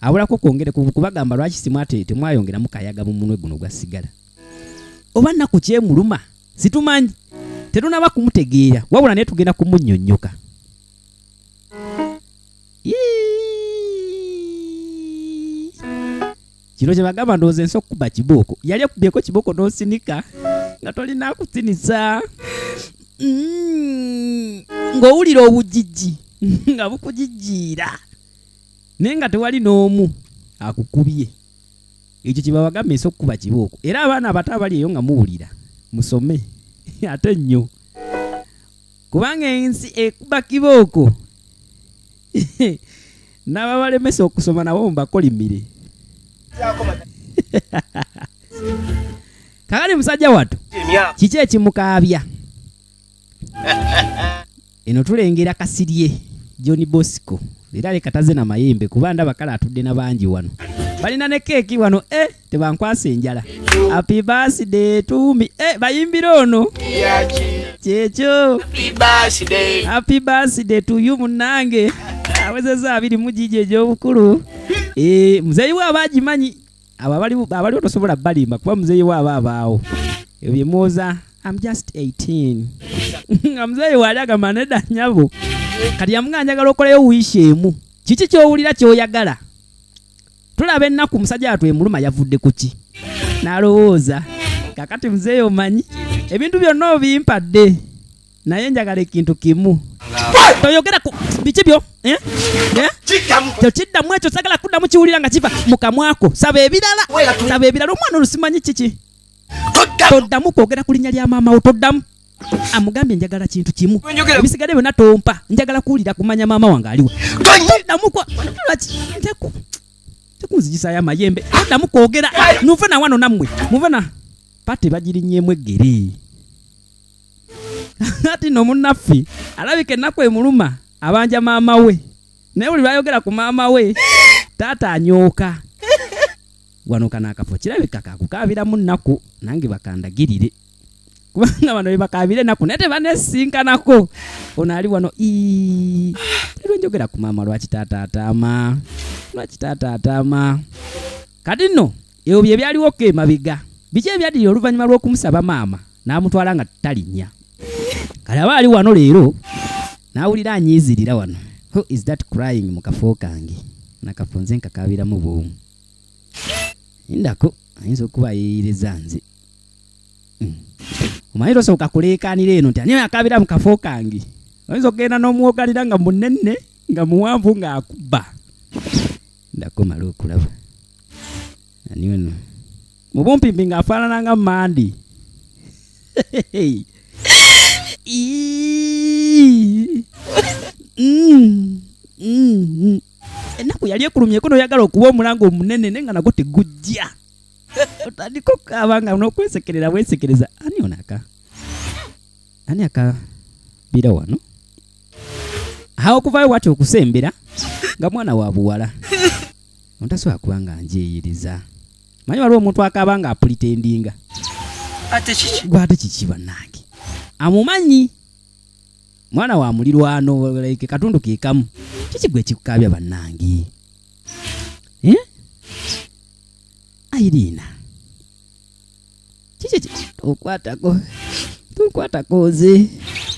Abulako kwongere kubagamba lwaki simwate temwayongeramu kayaga mu munwe guno gwa sigala. Oba nnaku kyemuluma situmanyi tetunaba kumutegeera wabula naye tugenda kumunnyonnyoka. Kino kye bagamba ndowooza ensi okukuba kibooko. Yali ekubyeko kibooko n'osinika nga tolina kusinisa. Ng'owulira obugigi nga bukugijiira naye nga tewali n'omu akukubye. Ekyo kye babagamba ensi okukuba kibooko. Era abaana abato abali eyo nga muwulira musome ate nnyo kubanga ensi ekuba kibooko n'ababalemesa okusoma nabo mubakolimire. Kakati musajja wattu kiki ekimukaabya? Eno tulengera Kasirye John Bosco era leka taze na mayembe kuba ndaba kale atudde na bangi wano. Balina ne keeki wano tebankwasa enjala. Happy birthday to me. Bayimbira ono. Kyekyo. Happy birthday to you munnange. Awezezza 2 mu gigi egy'obukulu. Muzeeyi we aba agimanyi. Abo abaliwo tosobola balimba kuba muzeeyi we aba abaawo. Ebyo bye mwoza, I'm just 18. Nga muzeeyi waali agamba nedda nnyabo. Kati yamugamba njagala okoleyo wiishi emu. Kiki ky'owulira ky'oyagala? Tulaba ennaku musajja wattu emuluma yavudde ku ki? N'alowooza kakati muzeeyi omanyi ebintu byonna obimpadde naye njagala ekintu kimu. Toyogera ku biki byo? Tokiddamu ekyo sagala kuddamu kiwulira nga kiva mu kamwako. Saba ebirala. Saba ebirala omwana ono simanyi kiki. Toddamu kwogera ku linnya lya maama wo, toddamu. Amugambye njagala kintu kimu. Ebisigadde byonna tompa. Njagala kuwulira kumanya maama wange aliwa. Toddamu kwa lwaki ntekunzigisaayo amayembe. Toddamu kwogera. Muve na wano nammwe. Muve na pate bagirinnyeemu eggere. Ati no munnaffe alabika ennaku emuluma abanja maama we. Naye buli lw'ayogera ku maama we taata anyooka. Wano kano akafo kirabika kakukaabiramu nnaku nange bakandagirire. Kubanga bano be bakaabira ennaku naye tebaneesinkanako. Ono ali wano ii. Lwe njogera ku maama lwaki taata ataama? Lwaki taata ataama? Kati nno ebyo bye byaliwoko emabega. Biki ebyaddirira oluvannyuma lw'okumusaba maama n'amutwala nga talinnya? Kale aba ali wano leero n'awulira anyiizirira wano. Who is that crying mu kafo kange? Nakafo nze nkakaabiramu bw'omu. Lindako ayinza okuba yeeyereza nze. Omanyi tosooka kuleekaanira eno nti ani akaabira mu kafo kange. Oyinza okugenda n'omuwogalira nga munene nga muwanvu ng'akubba. Ndako male okulaba. Ani ono? Mu bumpimpi ng'afaanana nga Mandi. Ennaku yali ekulumyeko n'oyagala okuba omulanga omunene naye nga nagwo tegujja. Otandika okukaaba nga n'okwesekerera bwesekereza. Ani ono aka? Ani akabira wano? Awo okuvaayo bw'atyo okusembera nga mwana wa buwala. Ontasobola kuba nga njeeyiriza. Manyi waliwo omuntu akaaba nga apulitendinga. Ate kiki? Gwe ate kiki bannange? Amumanyi mwana wa mulirwano, like katundu kekamu. Kiki gwe kikukaabya bannange? Eh? Irina, kiki okwatako tonkwatako nze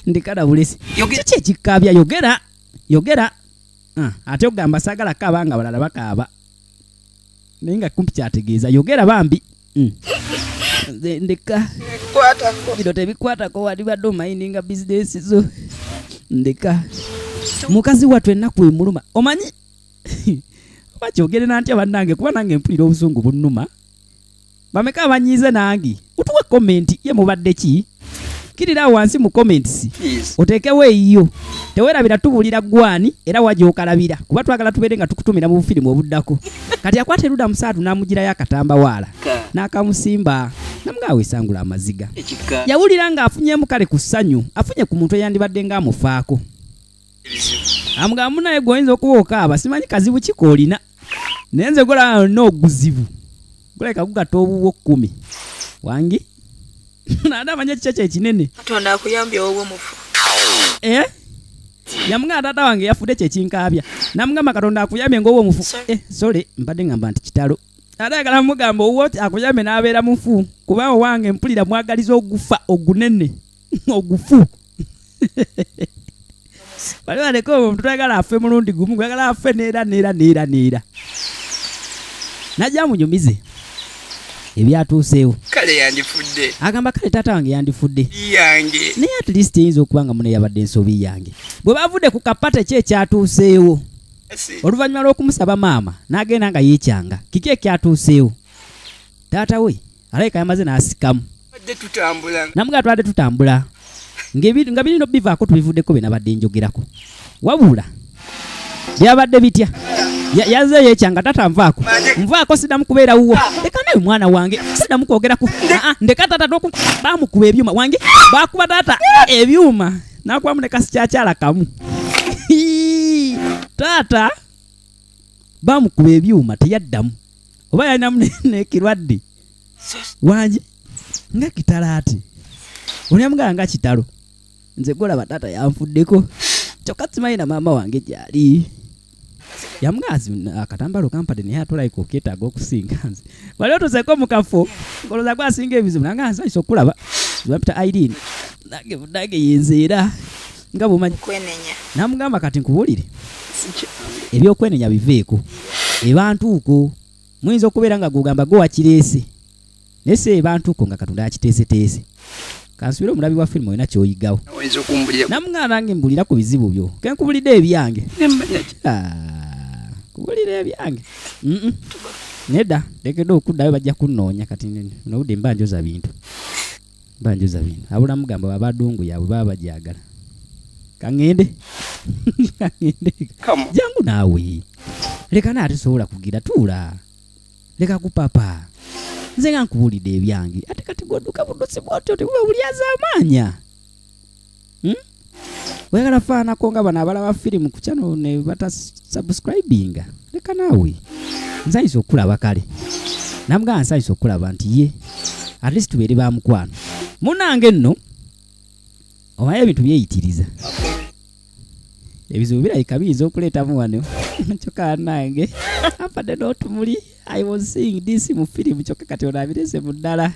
ndikala bulesi. Kiki ekikaabya? Yogera, yogera. Ah, ate okugamba saagala kaaba nga balala bakaaba, naye nga kumpi kyategeeza yogera bambi. Nze ndeka bino tebikwatako, wandibadde omayininga bizinesi zo. Ndeka mukazi wattu ennaku emuluma. Omanyi oba kyogere nantya bannange, kuba nange mpulira obusungu bunnuma. Bameka abanyiize nange? Utuwe comment ye mubadde ki? Kirira wansi mu comments oteekewo eyiyo. Tewerabira tubuulira gwani era wajja okalabira, kuba twagala tubeere nga tukutumira mu bufirimu obuddako. Kati akwata eruda musaatu n'amugirayo akatambawaala n'akamusimba, namugamba weesangula amaziga. Yawulira ng'afunyemu kale ku ssanyu, afunye ku muntu eyandibadde ng'amufaako. Amugamba munaye gwe oyinza okuba okaaba, simanyi kazibu ki koolina, naye nze golaba nina oguzibu gulabika gugatta obuwo 10 wangi nade amanye kiki ekyo ekinene. Katonda akuyambye owuwo mufu. Eh? Yamugamba taata wange yafudde kyekinkaabya. Namugamba Katonda akuyambye ng'owa omufu. Sorry. Eh, sorry, mbadde ngamba nti kitalo. Ate ayagala mugamba owuwo akuyambye n'abeera mufu, kuba owange mpulira mwagaliza ogufa ogunene ogufu. Bali baleke omuntu tayagala afe mulundi gumu, gwagala afe neera neera neera neera. Najja amunyumize ebyatuuseewo. Kale yandifudde. Agamba kale taata wange yandifudde yange, naye at least eyinza okuba nga muno yabadde ensobi yange. Bwe bavudde ku kapate, ki ekyatuuseewo? Oluvannyuma lw'okumusaba maama n'agenda nga yeekyanga, kiki ekyatuuseewo? Taata we alabika yamaze n'asikamu. Badde tutambula. Namugaa twabadde tutambula nga birino bivaako tubivuddeko bye nabadde njogerako, wabula byabadde bitya? Yazze yeekyanga, taata nvaako, nvaako, siddamu kubeera wuwo, leka nawe mwana wange siddamu kwogeraku. Ah, ah, ndeka taata toku. Bamukuba ebyuma wange, bakuba taata ebyuma nakubamu ne kasikyakyala kamu. Hii, taata bamukuba ebyuma teyaddamu, oba yalinamu n'ekirwadde wangi nga kitalo. Ate ono yamugala nga kitalo, nze golaba taata yanfuddeko, kyokka simanyi na maama wange gyali. Yamugala akatambalo kampadde, naye ate olabika okeetaaga okusinga nze. Wali otuseeko mu kafo ngolooza gwasinga ebizibu, nanga nsanyusa okulaba bampita Irene, nange nange yenze era nga bwomanyi. Kwenenya. Namugamba kati nkubuulire, ebyokwenenya biveeko, ebantuuko muyinza okubeera nga gugamba gwe wakireese, naye si ebantuuko nga Katonda yakiteeseteese. Kansubire omulabi wa firimu olina kyoyigawo. Oyinza okumbulira. Namugamba nange mbulira ku bizibu byo, kenkubulidde ebyange. Nemmanya ki? Ah, kubulira ebyange. Nedda, nteekeddwa okuddayo, bajja kunnoonya. Kati nobudde mba njoza bintu, mba njoza bintu. Abula mugamba babadungu yaabwe baba bagyagala. Kaŋŋende, kaŋŋende. Come on. Jangu naawe, leka naate sobola kugira tuula, leka kupapa. Nze nga nkubuulidde ebyange, ate kati gwodduka buddusi bwotyo, tekuba bulyazaamaanya. Oyagala faanako nga bano abalaba firimu ku channel ne batasubscribinga. Leka naawe, nsanyusa okulaba. Kale namugamba nsanyusa okulaba nti ye at least tubeere ba mukwano. Munnange nno omanyi ebintu byeyitiriza, ebizibu birabika biyinza okuleetamu wano. Kyokka nange ampadde n'otumuli. I was seeing this mu firimu, kyokka kati ono abirese mu ddala.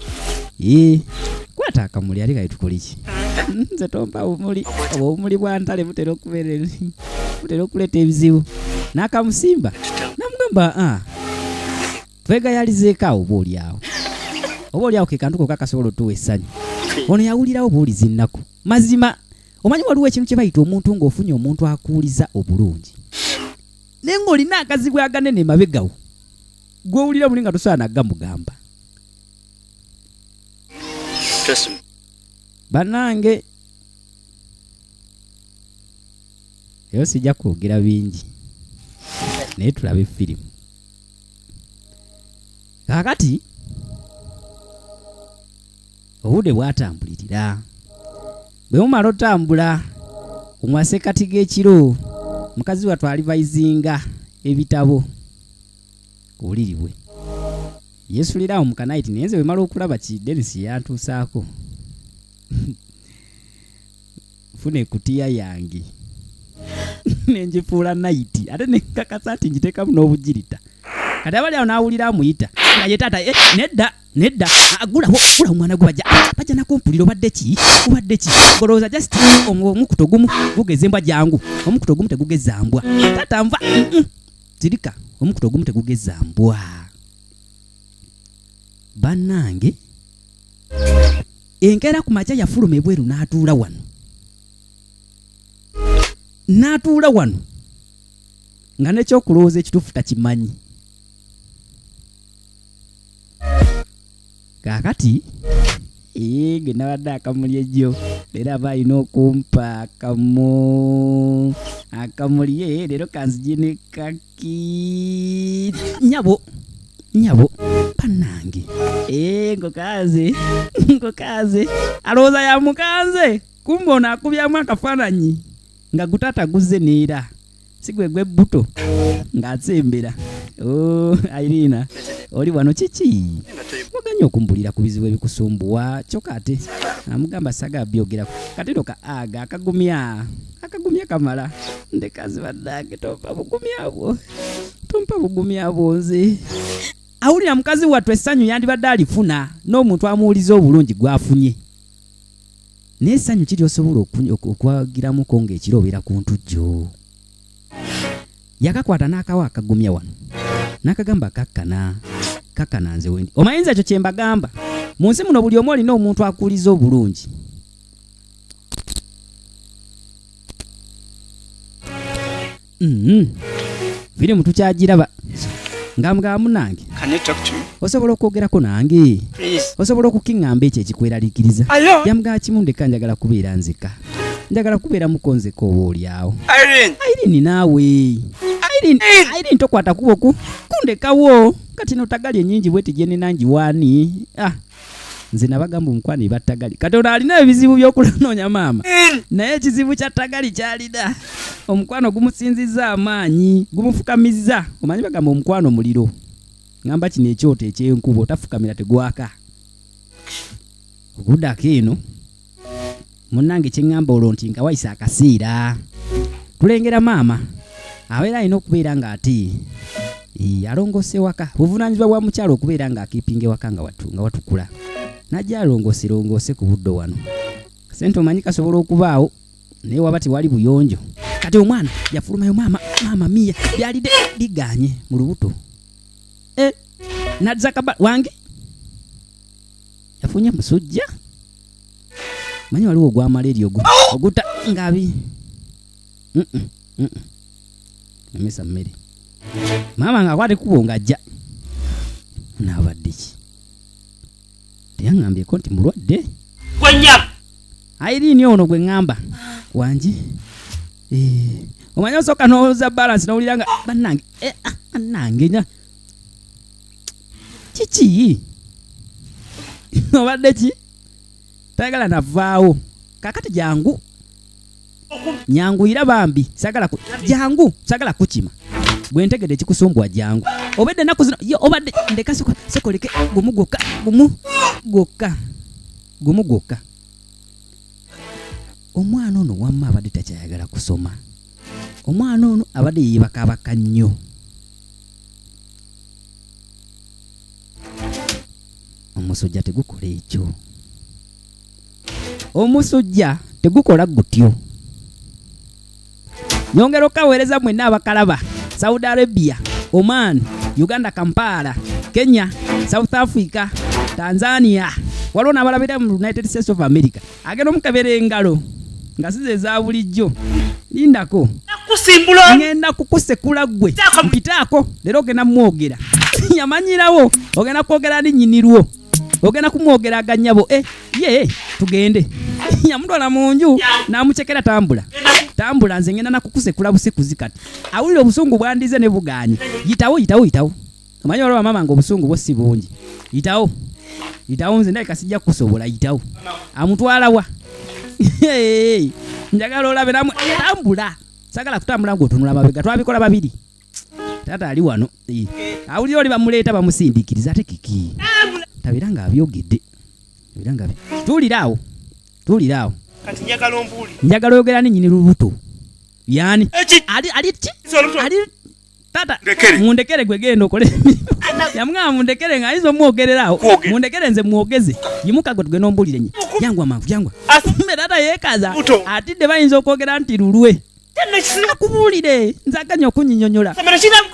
Ee, kwata akamuli ate kali tukole ki? Nze tompa bumuli obwo, obumuli bwa ntale butera okubeera butera okuleeta ebizibu. N'akamusimba namugamba, ah, twegayalizeeko awo, oba oli awo, oba oli awo ke kantu kokka kasobola otuwa essanyu. Ono yawulirawo buwuliza ennaku. Mazima omanyi waliwo ekintu kye bayita omuntu ng'ofunye omuntu akuwuliza obulungi, naye ng'olina akazibu aganene emabegawo gw'owulira muli nga tosobola naggamugamba. Trust me. Bannange, eyo sijja kwogera bingi, naye tulabe firimu kaakati. Obudde bwatambulirira. Bwe mumala otambula omumasekati g'ekiro, mukazi wattu alivayizinga ebitabo ku buliri bwe yeesulirawo mu kanight. Naye nze bwe mala okulaba ki Denisi yantuusaako. Funa ekutiya yange nenjifuula nayiti ate nenkakasa nti ngiteekamu n'obugirita. Kati abali awo n'awulira amuyita nga ye taata, nedda nedda, gulawo gulawo omwana gwe bajja nakumpulira obadde ki olowooza just omukuto gumu gugeza embwa jangu, omukuto ogumu tegugeza mbwa. Taata nva zirika, omukuto ogumu tegugeza mbwa. Bannange enkeera ku makya yafuluma ebweru n'atuula wano. N'atuula wano nga n'ekyokulowooza ekituufu takimanyi. Kaakati ge nabadde akamuli ejjo leero aba alina okumpa akamuli leero kanzije ne kaki nyabo nyabo bannange ngokaze alowooza yamukanze kumbe ono akubyamu akafaananyi nga gutaata guzze neera si gwe gw'ebbuto ng'atsembera. Oh, Irina oli wano kiki? Waganye okumbulira ku bizibu ebikusumbuwa kyokka ate amugamba saga byogerako. Kati no ka aga akagumya kamala ndekazi bannange tompa bugumya bwo nze. Awulira mukazi wattu essanyu yandibadde alifuna n'omuntu amuwuliza obulungi gw'afunye. Naye essanyu kiri osobola okwagiramuko ng'ekiro obeera ku ntujjo. Yakakwata n'akawa akagumya wano n'akagamba kakkana kakkana nze wendi. Omayinza ekyo kye mbagamba mu nsi muno buli omu olina omuntu akuwuliza obulungi. Firimu tukyagiraba nga mugamba munnange osobola okwogerako nange, osobola okukiŋŋamba ekyo ekikweraliikiriza. Yamugamba kimu ndeka njagala kubeera nzeka, njagala kubeera mukonzeko oba oli awo. Irene naawe Irene tokwata kubo kundekawo kati no tagali ennyingi bweti gye nnina ngiwaani. Nze nabagamba omukwano eba tagali. Katonda alina ebizibu by'okunoonya maama naye ekizibu kya tagali kyalina omukwano gumusinzizza amaanyi gumufukamizza. Omanyi bagamba omukwano muliro, ngamba kino ekyoto eky'enkuba otafukamira tegwaka. Oguddako eno munnange kye ŋŋamba olwo nti nga wayise akaseera tulengera maama abeera alina okubeera ng'ate alongoose ewaka. Buvunaanyizibwa bwa mukyala okubeera ng'akiipinga ewaka nga watukula najja alongoose ku buddo wano. Sente omanyi kasobola okubaawo naye waba tewali buyonjo. Kati omwana yafulumayo maama maama miya byalidde biganye mu lubuto. Nazza kaba wange yafunye musujja. Manyi waliwo ogwa malaria oguta ngabi. Emesa mmere. Maama ng'akwata ekkubo ng'ajja. Naabadde ki? Teyaŋŋambyeko nti mulwadde. Irene ono gwe ŋŋamba wangi. Omanyi osooka n'owuza balance n'owulira nga bannange bannange nya kiki? Obadde ki? Tayagala navaawo. Kaakati jangu. Nyanguyira bambi sagala jangu sagala kukima. Gwe ntegedde ekikusumbwa jangu. Obedde ennaku zino yo obadde ndeka sokoleke gumu gwokka gumu gwokka. Omwana ono wamma abadde takyayagala kusoma. Omwana ono abadde yeebakaabaka nnyo. Omusujja tegukola ekyo. Omusujja tegukola gutyo. Nyongera okaweereza mwenna abakalaba Saudi Arabia, Oman, Uganda, Kampala, Kenya, South Africa, Tanzania. Waliwo n'abalabira mu United States of America. Agenda omukebera engalo nga si ze za bulijjo. Lindako. Ngenda kukusekula ggwe. Mpitaako leero ogenda mwogera. Yamanyirawo ogenda kwogera ni nnyinirwo. Ogenda kumwogera aganyabo ye tugende. Yamutwala mu nju n'amucekera tambula. Tambula nze ngenda nakukusekula busekuzi kati. Awulira obusungu bwandize ne bugaanye. Yitawo yitawo yitawo. Omanyi waliwo maama nga obusungu bwo si bungi. Yitawo. Yitawo nze ndabika sijja kukusobola yitawo. Amutwala wa? Njagala olabe namwe tambula. Sagala kutambula ng'otunula mabega twabikola babiri. Taata ali wano. Awulira oli bamuleeta bamusindiikiriza ate kiki? Tabeera ng'abyogedde. Tuulira awo. Tuulira awo. Kati njagala ombuulire. Njagala oyogera ne nnyini lubuto. Yani ali ali ki? Ali tata mundekere gwe genda okole. Yamugamba mundekere nga ayinza omwogererawo. Mundekere nze mwogeze. Yimuka gwe tugende ombuulire nye. Jangwa mangu jangwa. Kumbe taata yeekaza. Atidde bayinza okwogera nti lulwe. Akubuulire nze aganya okunyinyonyola.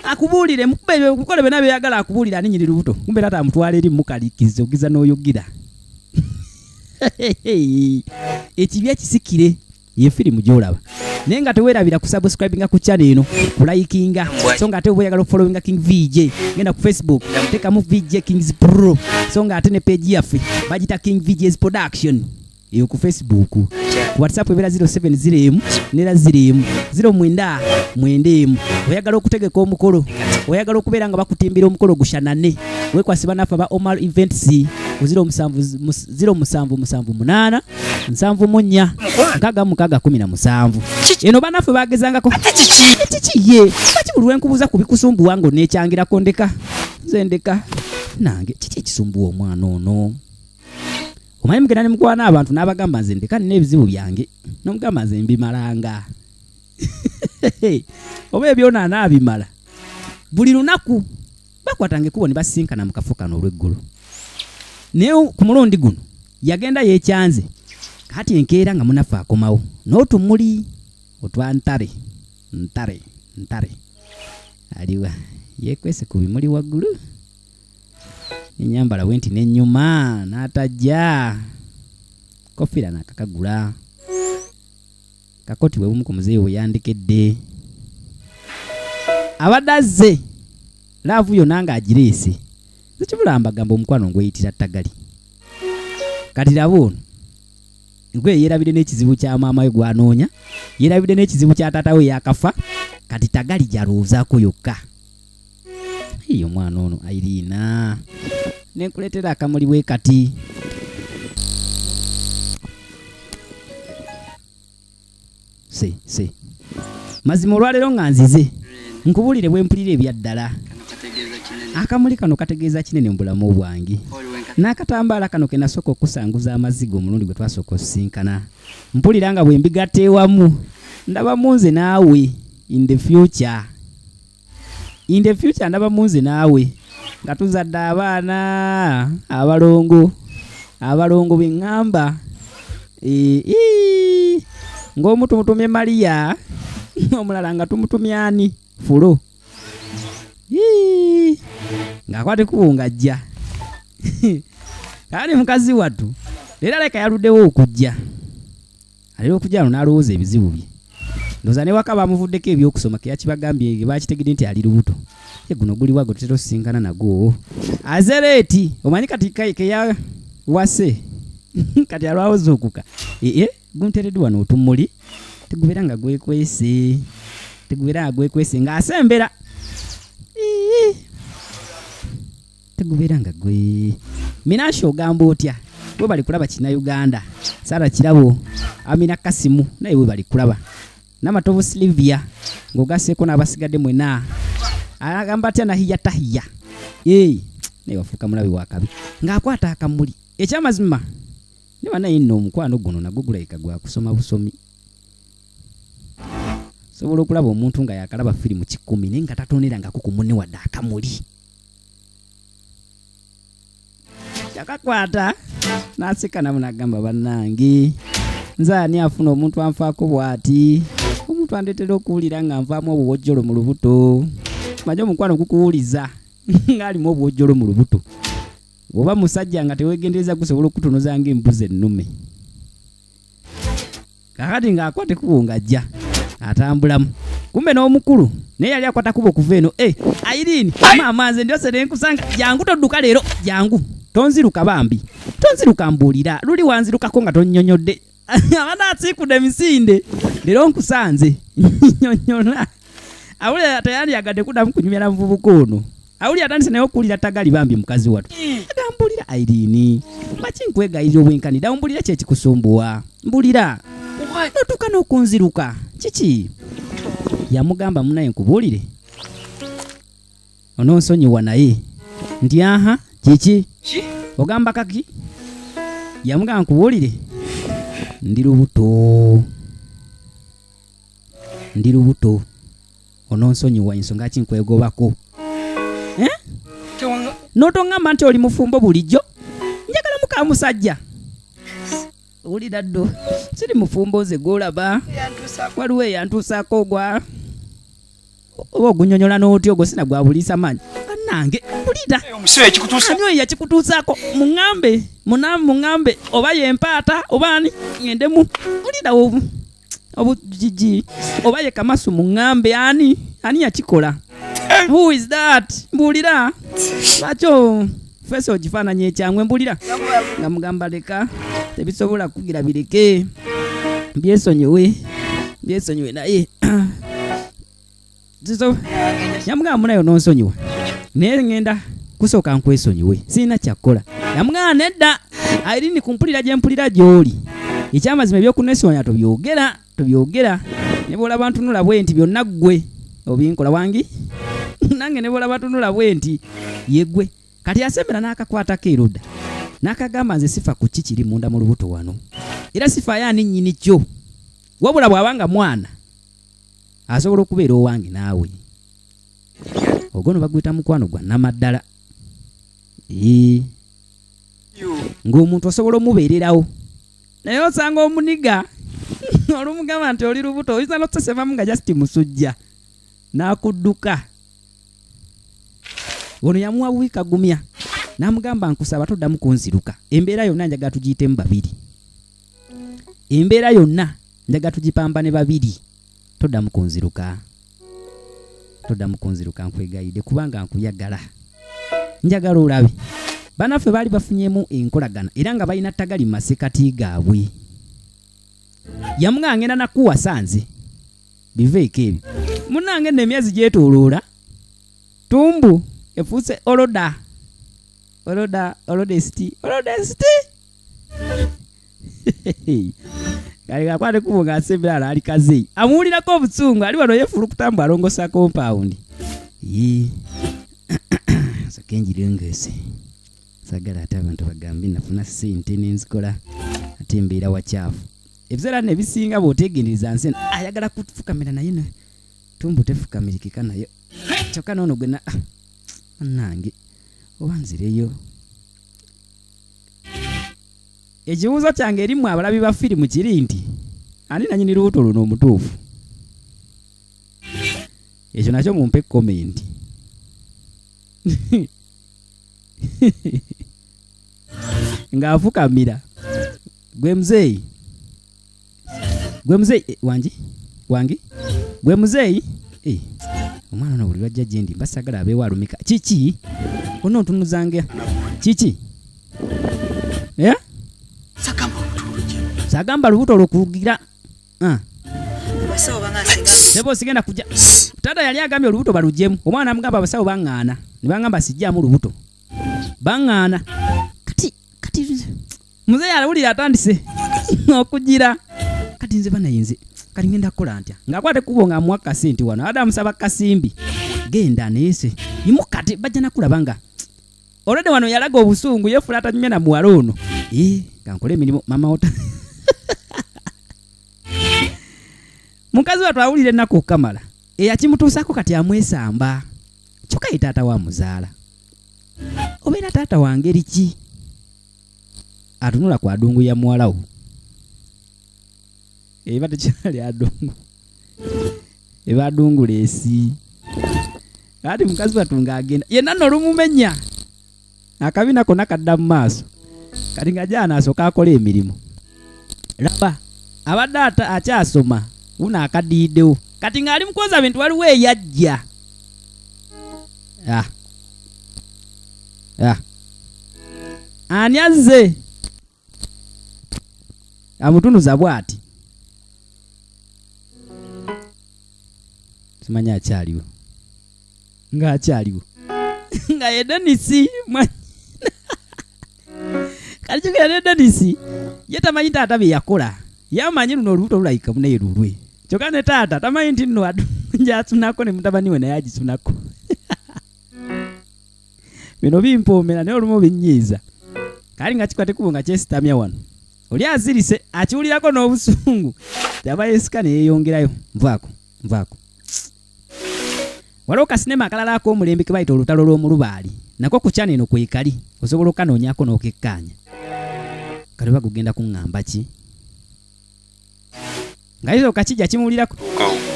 Akubuulire mukube mukole byonna byeyagala akubuulire ani nyini lubuto. Kumbe taata amutwala eri mukalikiza ogiza n'oyogira. Ekibi ekisikire ye firimu gy'olaba. Naye nga teweerabira kusubscribinga ku channel eno, kulikinga, so nga ate oba oyagala okufollowinga King VJ, genda ku Facebook, teekamu VJ Kings Pro, so nga ate ne page yaffe bagita King VJ's Production eyo ku Facebook. Ku WhatsApp ebeera 070 emu nera 0 emu 09 9 emu. Oyagala okutegeka omukolo, oyagala okubeera nga bakutimbira omukolo gushanane, wekwase bannaffe aba Omar Events ku 0 7 0 7 7 8 74 66 17. Eno bannaffe bagezangako kiki ye kaki buli lwenkubuuza ku bikusumbuwa ng'oneekyangirako ndeka nze ndeka nange kiki ekisumbuwa omwana ono. Omanyi mugenda ne mukwana abantu n'abagamba nze ndeka nina ebizibu byange, n'omugamba nze mbimalanga oba ebyona anaabimala. Buli lunaku bakwatanga ekkubo ne basisinkana mu kafo kano olw'eggulo, naye ku mulundi guno yagenda yeekyanze. Kati enkeera nga munaffe akomawo n'otumuli otwa ntare ntare ntare, aliwa yeekwese ku bimuli waggulu enyambala bwe nti n'ennyuma n'atajja kofiira n'akakagula kakoti bwe bumu ku muzeeyi bwe yandekedde. Abadde azze love yonna ng'agireese zekibula mbagamba omukwano ngweyitira ttagali. Kati laba ono gwe yeerabidde n'ekizibu kya maama we gwanoonya, yeerabidde n'ekizibu kya taata we yakafa, kati tagali gyalowoozaako yokka. Eyo omwana ono Irina nenkuleetera akamuli bwe kati. Se se mazima olwaleero nga nzize nkubuulire bwe mpulira ebyaddala. Akamuli kano kategeeza kinene mu bulamu bwange. N'akatambaala kano ke nasooka okusanguza amaziga omulundi gwe twasooka osisinkana. Mpulira nga bwe mbigatta ewamu ndaba mu nze naawe in the future. In the future ndaba mu nze naawe nga tuzadde abaana abalongo abalongo bwe ŋŋamba ng'omu tumutumye Maria omulala nga tumutumye ani Fulo. Ng'akwata ekkubo ng'ajja. Kale mukazi wattu leero alabika yaluddewo okujja. Alera okujja wano n'alowooza ebizibu bye. Ndowooza ne waka bamuvuddeko ebyokusoma ke yakibagambye bakitegedde nti ali lubuto. Ye guno guliwa gwe tutera osisinkana nagwo. Azereeti omanyi kati ke yawase kati alwawo zuukuka. Ee gunteereddwa wano otumuli tegubeera nga gwekwese tegubeera nga gwekwese ng'asembera. Tegubeera nga gwe. Minasha ogamba otya? Webali kulaba Kinnayuganda. Sarah Kirabo, Amina Kasimu naye webali kulaba. Namatovu Sylvia ng'ogasseeko n'abasigadde mwena. Agamba atya Nahiya Tahiya. Naye wafuuka mulabe wa kabi. Ng'akwata akamuli. Ekyamazima ne banaye nno omukwano guno nagwo gulabika gwa kusoma busomi. Sobola okulaba omuntu nga yakalaba firimu 10 naye nga tatonerangako ku munne wadde akamuli. Yakakwata n'aseka nabo n'agamba bannange nze ani afuna omuntu anfaako bw'ati, omuntu andeetera okuwulira nga nvaamu obuwojjolo mu lubuto. Manye omukwano gukuwuliza ng'alimu obuwojjolo mu lubuto. Bw'oba musajja nga teweegendereza gusobola okukutunuza ng'embuzi ennume. Kaakati ng'akwata ekkubo ng'ajja atambulamu. Kumbe n'omukulu naye yali akwata kkubo okuva eno. Irene, maama nze ndyose ne nkusanga. Jangu todduka leero, jangu. Tonziruka bambi. Tonziruka mbuulira. Luli wanzirukako nga tonnyonnyodde. Abadde asiikudde emisinde. Leero nkusanze. Nnyonnyola. Awulira teyandiyagadde kuddamu kunyumya na muvubuka ono. Awulira atandise naye okuwulira tagali bambi mukazi wattu. Agambulira Irene, lwaki nkwegayirira obwenkanidde? Awo mbulira ki ekikusumbuwa? Mbulira. Notuuka n'okunziruka. Kiki? Yamugamba munaye nkubuulire. Ononsonyiwa naye. Nti aha, kiki? Ogamba kaki? Yamugamba nkubuulire. Ndi lubuto. Ndi lubuto. Ononsonyiwa ensonga ki nkwegobako. Eh? N'otongamba nti oli mufumbo bulijjo. Njagala muka musajja. Owulira ddo. Siri mufumbo nze gw'olaba. Waliwo eyantuusaako ogwa. Oba ogunyonyola n'otya ogwo sina gwa buliisa maanyi. Bannange mpulira. Ani oyo yakikutuusaako? Muŋŋambe, muŋŋambe oba ye mpaata oba ani ŋŋendemu. Mpulira obujiji oba ye kamasu muŋŋambe ani ani yakikola. Who is that? Mbuulira. Lwaki feesi ogifaananya ekyangwe mbuulira. Nga mugamba leka tebisobola kugira bireke. Byesonyiwe. Byesonyiwe naye. Yamugamba munayo n'onsonyiwa. Naye ŋŋenda kusooka nkwesonyiwe. Sirina kyakukola. Yamugamba nedda. Irene kumpulira gye mpulira gy'oli. Ekyamazima ebyokuneesoonya tobyogera, tobyogera. Ne bw'olaba ntunula bwe nti byonna ggwe obinkola wangi. Nange ne bw'olaba ntunula bwe nti ye ggwe. Kati asembera n'akakwatako erudda. N'akagamba nze sifa ku ki kiri munda mu lubuto wano. Era sifaayo ani nnyini kyo. Wabula bw'aba nga mwana asobola okubeera owange naawe. Ogwo no baguyita mukwano gwa nnamaddala. Ng'omuntu osobola omubeererawo. Naye osanga omuniga olumugamba nti oli lubuto oyinza n'okusesemamu nga just musujja n'akudduka. Ono yamuwa bubi kagumya n'amugamba nkusaba toddamu kunziruka. Embeera yonna njagala tugiyitemu babiri. Embeera yonna njagala tugipambane babiri. Toddamu kunziruka. Toddamu kunziruka nkwegayidde kubanga nkuyagala. Njagala olabe. Bannaffe baali bafunyemu enkolagana era nga balina ttagali mu masekkati gaabwe. Yamugamba ngenda nakuwasa nze. Biveeko ebyo. Munnange nno emyezi gyetooloola. Tumbu efuuse oloda. Oloda, olodesiti, olodesiti. Kale kakwate kubo ng'asembera ala ali kazeeyi. Amuwulirako obusungu ali wano yeefulukuta mbu alongosa compound. Yee. Nsooke ngirongoose. Saagala ate abantu bagambe nafuna ssente ne nzikola ate mbeera wakyafu. Ebiseera nno ebisinga bw'oteegendereza nsi eno ayagala kufukamira naye no tumbu tefukamirikika nayo. Kyokka n'ono gwe na bannange oba nzireyo. Ekibuuzo kyange eri mmwe abalabi ba firimu kiri nti ani nannyini lubuto luno omutuufu? Ekyo nakyo mumpe komenti. Ng'afukamira. Gwe muzeeyi. Gwe muzeeyi wangi? Wangi? Gwe muzeeyi? Omwana ono buli lwajja gye ndi mba saagala abeewo alumika. Kiki? Ono ntunuzange. Kiki? Eh? Sagamba lubuto lwokugira. Sebo sigenda kujja. Taata yali agambye olubuto baluggyemu. Omwana amugamba abasawo baŋŋaana. Ne baŋŋamba sijjaamu lubuto. Baŋŋaana. Kati kati muzeeyi alawulira atandise okugira. Kati nze banaye nze kati ngenda kukola ntya? Ng'akwata ekkubo ng'amuwa kasente wano. Abadde amusaba kasimbi. Genda naye se. Yimuka ate bajja nakulaba nga olwedde wano yalaga obusungu yeefuula atanyumya na muwala ono. Nga nkole emirimu mama ota. Mukazi wattu awulira ennaku okukamala. Eyakimutuusaako kati amwesamba. Kyokka ye taata wa muzaala. Obeera taata wa ngeri ki? Atunula ku adungu ya muwala wo. Eba tekyali adungu. Eba adunguleesi. Kati mukazi wattu ng'agenda. Yenna nno olumumenya. Akabina konna kadda mu maaso. Kati ng'ajja anasooka akola emirimu. Laba, abadde akyasoma. Wuno akaddiriddewo. Kati ng'ali mu kwoza bintu waliwo eyajja. Ani azze? Amutunuza bw'ati. Simanyi akyaliwo. Ng'akyaliwo. Nga ye Dennis Kati jjukira ne Dennis ye tamanyi taata bye yakola. Yamanyi luno olubuto lulabika munaye lulwe. Kyokka ne taata tamanyi nti nno gy'asunako ne mutabani we naye agisunako. Bino bimpoomera naye olumu binnyiiza. Kale nga kikwata ekkubo nga kyesitamya wano. Oli azirise akiwulirako n'obusungu yaba yesika ne yeeyongerayo. Nvaako, nvaako. Waliwo kasinema akalala ak'omulembe ke bayita Olutalo lw'Omulubaali, nako ku channel eno kwekali, osobola okukanoonyaako n'okekkaanya. Kati oba gugenda kuŋŋamba ki? Nga kisooka kijja kimuwulirako,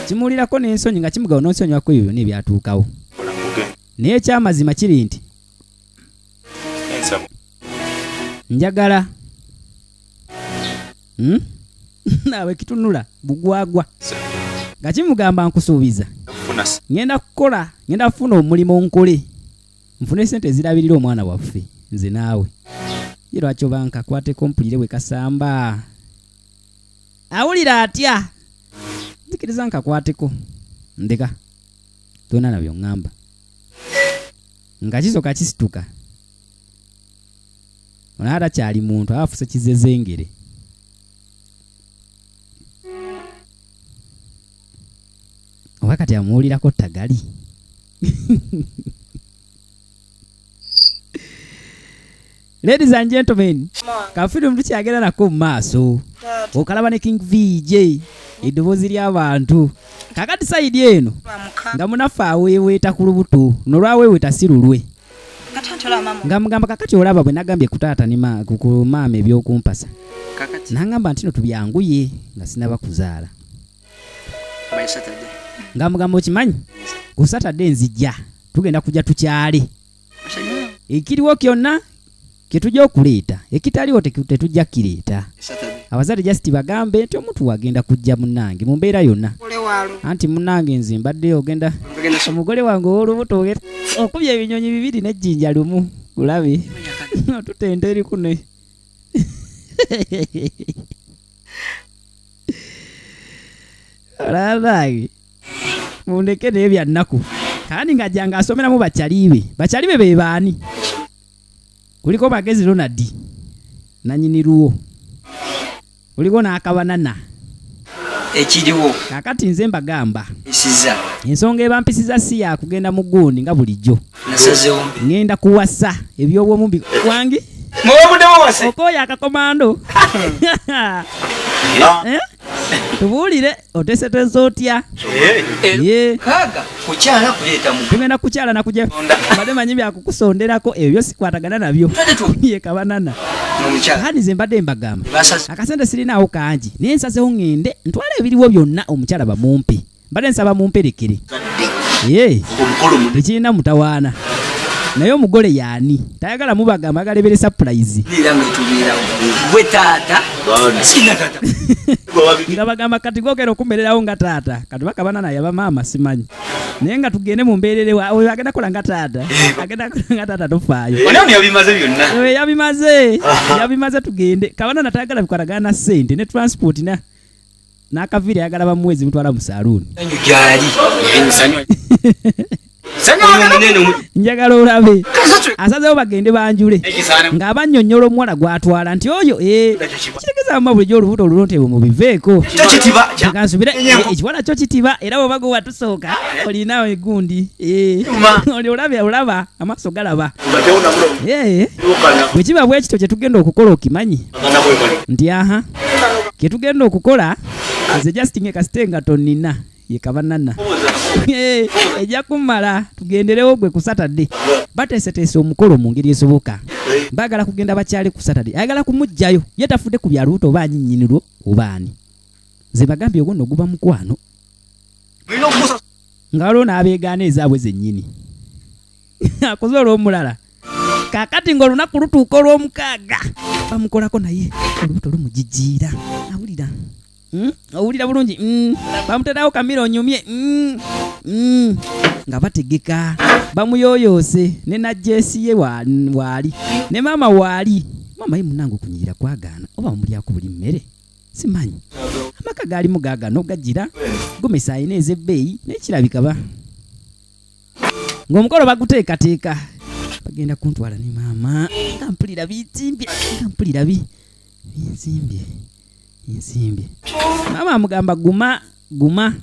kimuwulirako n'ensonyi nga kimugawo n'onsonyiwako ebyo byonna ebyatuukawo. Naye ekyamazima kiri nti njagala Naawe kitunula bugwagwa nga kimugamba nkusuubiza ngenda kukola, ngenda kufuna omulimu nkole nfune sente ezirabirira omwana waffe nze naawe. Ye lwaki oba nkakwateko mpulire bwe kasamba? Awulira atya? Nzikiriza nkakwateko ndeka tolina na by'oŋŋamba. Nga kisoka kisituka ono atakyali muntu aba afuse kizezengere. Oba kati amuwulirako ttagali. Ladies and gentlemen, kafirimu tukyagenda nako mu maaso. Okalaba ne King VJ, eddoboozi ly'abantu. Kakati sayidi eno nga munaffe aweeweeta ku lubuto, luno lwaweeweeta si lulwe. Nga mugamba kakati olaba bwe nagambye ku taata ne ku maama eby'okumpasa. Nangamba nti no tubyanguye nga sinaba kuzaala. Nga mugamba okimanyi ku Saturday nzija, tugenda kujja tukyale. Ekiriwo kyonna kye tujja okuleeta, ekitaliwo tetujja kukireeta. Abazadde just bagambe nti omuntu wagenda kujja munnange mu mbeera yonna. Anti munnange nze mbadde ogenda omugole wange ow'olubuto okubye ebinyonyi bibiri n'ejjinja lumu ulabe. Otutenda eri kuno. Olabange mundeke naye bya nnaku. Kandi ng'ajja ng'asomeramu bakyali be. Bakyali be be baani? Kuliko Bagezi Ronald nanyini luwo, kuliko n'akabanana ekiriwo. Kaakati nze mbagamba Mpisiza. ensonga ebampisiza si ya kugenda mu gundi nga bulijjo. Nasazeewo. Ngenda kuwasa eby'obwomu wange. Okoya akakomando. Tubuulire oteeseteese otya? Ye. Kaga kukyala kuleeta mu. Tugenda kukyala na kujja. Mbadde manyi bya kukusonderako ebyo sikwatagana nabyo. Ye kabanana. N'omukyala. Kandi nze mbadde mbagamba. Basaze. Akasente sirinaawo kangi. Naye nsazeewo ŋŋende ntwale ebiriwo byonna omukyala bamumpe. Mbadde nsaba mumperekere. Ye. Tekirina mutawaana. Naye omugole yaani? Tayagala mubagamba, ayagala ebeere surprise. Era nga etubeerawo. Gwe taata. Sina taata. Nga bagamba kati gwogera okumererawo nga taata. Kati bakabana naye aba maama simanyi. Naye nga tugende mu mbeerere oyo agenda kola nga taata. Agenda kola nga taata tofaayo. Ono yabimaze byonna. Oyo yabimaze. Yabimaze tugende. Kabana natayagala bikwatagana na ssente ne transport na n'akaviiri ayagala bamuwe zimutwala mu saluuni. Sanyu gyali. Sanyu. Njagala olabe. Asazeewo bagende banjule. Ng'abannyonnyola omuwala gw'atwala nti oyo, kitegeeza mama bulijjo olubuto olulo nti mubiveeko. Kansubire, ekiwala kyo kitiba era bw'oba gwe watusooka olina egundi. Oli olabe, olaba, amaaso galaba. Bwe kiba bwe kityo kye tugenda okukola okimanyi nti aha kye tugenda okukola nze just nge kasite nga tonnina ye kabanana. Ejja kummala tugenderewo gwe ku Saturday. Bateeseteese omukolo mu ngeri esoboka. Baagala kugenda bakyale ku Saturday. Ayagala kumuggyayo. Ye tafudde ku bya lubuto oba ani nnyini lwo oba ani. Nze bagambye ogwo nno guba mukwano. Nga waliwo n'abeegaana ezaabwe zennyini. Akoze olw'omulala. Kaakati ng'olunaku lutuuka olw'omukaaga bamukolako naye olubuto lumujijiira. Awulira. Owulira bulungi. Bamuterawo kamira onyumye. Nga bategeka bamuyoyoose ne najjeesi ye waali ne maama waali. Maama ye munnange okunyirira kwagaana oba bamulyako buli mmere simanyi. Amaka gaalimu gaagano gajjira gomesa alina ez'ebbeeyi naye kirabika ba ng'omukolo baguteekateeka bagenda kuntwala ne maama nga mpulira binzimbye, nga mpulira binzimbye, binzimbye. Maama amugamba guma, guma.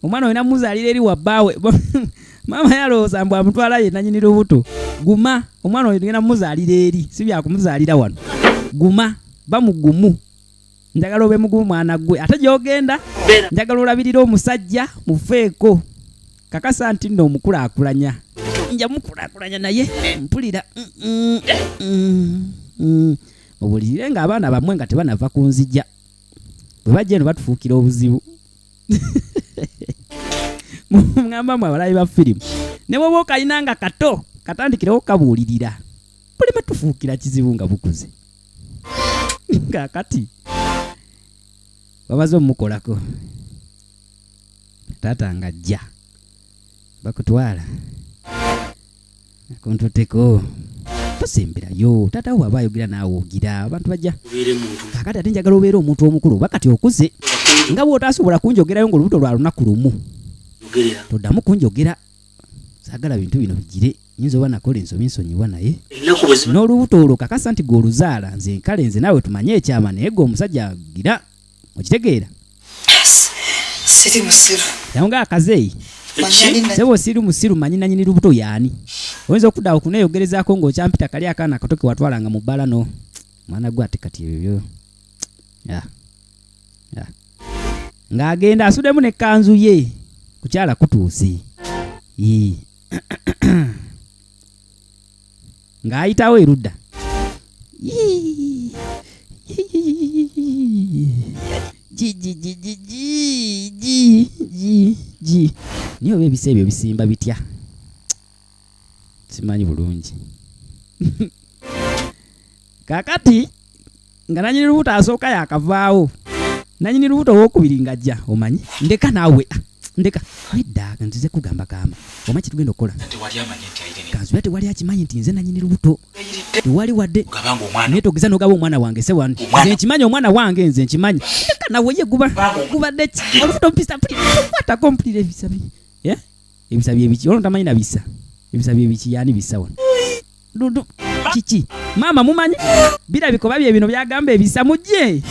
Omwana olina muzaalira eri wa bbaawe. Maama yalowooza mbu amutwala ye nannyini lubuto. Guma, omwana oyo tugenda muzaalira eri, si bya kumuzaalira wano. Guma, ba mugumu. Njagala obe mugumu mwana gwe, ate gy'ogenda njagala olabirire omusajja mufeeko, kakasa nti nno omukulaakulanya. Nja mukulaakulanya naye mpulira Mubulirire ng'abaana bammwe nga tebanava ku nzija, bwe bajja eno batufuukira obuzibu. Mugamba mwe abalabi ba firimu, ne bw'oba okalina nga kato katandikirewo kabuulirira, buleme tufuukira kizibu nga bukuze. Kaakati bamaze omukolako, taata ng'ajja bakutwala akuntuteko, tosemberayo taata wo bw'aba ayogera naawe ogira abantu bajja. Kaakati ate njagala obeere omuntu omukulu, oba kati okuze nga bw'otasobola kunjogerayo ng'olubuto lwa lunaku lumu, toddamu kunjogera, saagala bintu bino bigire, nyinza oba nakola ensobi nsonyiwa, naye n'olubuto olwo kakasa nti gwe oluzaala, nze kale nze naawe tumanye ekyama, naye gwe omusajja gira okitegeera. Siri musiru. Naye nga akazeeyi sebo siri musiru, manyi nanyini lubuto yaani. Oyinza okudda awo kuneeyogerezaako ng'okyampita kali akaana akato ke watwalanga mu bbala no mwana gwe, ate kati ebyo byo ng'agenda asuddemu n'ekkanzu ye kukyala kutuuse ng'ayitawo erudda gi naye oba ebisa ebyo bisimba bitya simanyi bulungi. Kakati nga nanyini lubuto asooka yakavaawo, nanyini lubuto owokubiri ng'ajja, omanyi ndeka naawe, ndeka nedda, nzize kugamba kaama, omanyi kyetugenda okukola, kanzubira tewali akimanyi nti nze nanyini lubuto, tewali wadde, naye togeza n'ogaba omwana wange sewa, nze nkimanyi omwana wange, nze nkimanyi, ndeka nawe ye guba gubadde ki olubuto mpisa mpulira kwatako mpulira ebisa bi ebisa byebiki olwo ntamanyi na bisa ebisa byebiki yani bisa wano dudu kiki maama mumanyi birabika oba bye bino byagamba ebisa mujje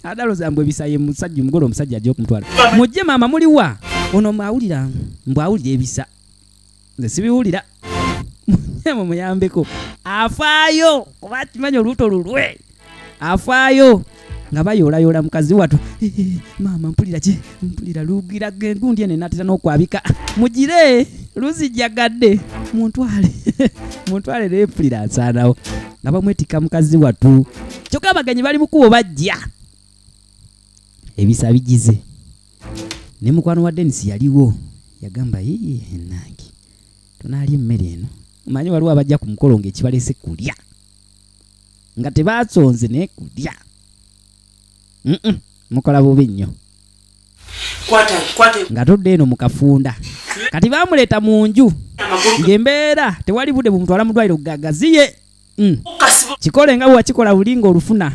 adaloza mbu ebisa ye musajja omugole omusajja ajja okumutwala mujje maama muliwa ono mwawulira mbu awulira ebisa nze sibiwulira mumuyambeko afaayo kuba akimanyi olubuto lulwe afaayo nga bayoolayoola mukazi watu maama mpulira ki mpulira lugira gundi eno enatera n'okwabika mugire luzijagadde muntwale muntwale naye mpulira nsaanawo nga bamwetikka mukazi watu kyokka abagenyi bali mukubo bajja ebisa bigize ne mukwano wa Dennis yaliwo yagamba yeye nange tunaalya emmere eno omanyi waliwo abajja ku mukolo ng'ekibalese kulya nga tebasonze naye kulya mukola bubi nnyo nga tudde eno mu kafunda kati bamuleeta mu nju ng'embeera tewali budde bumutwala mu ddwaliro gagaziye kikole nga bwewakikola buli ng'olufuna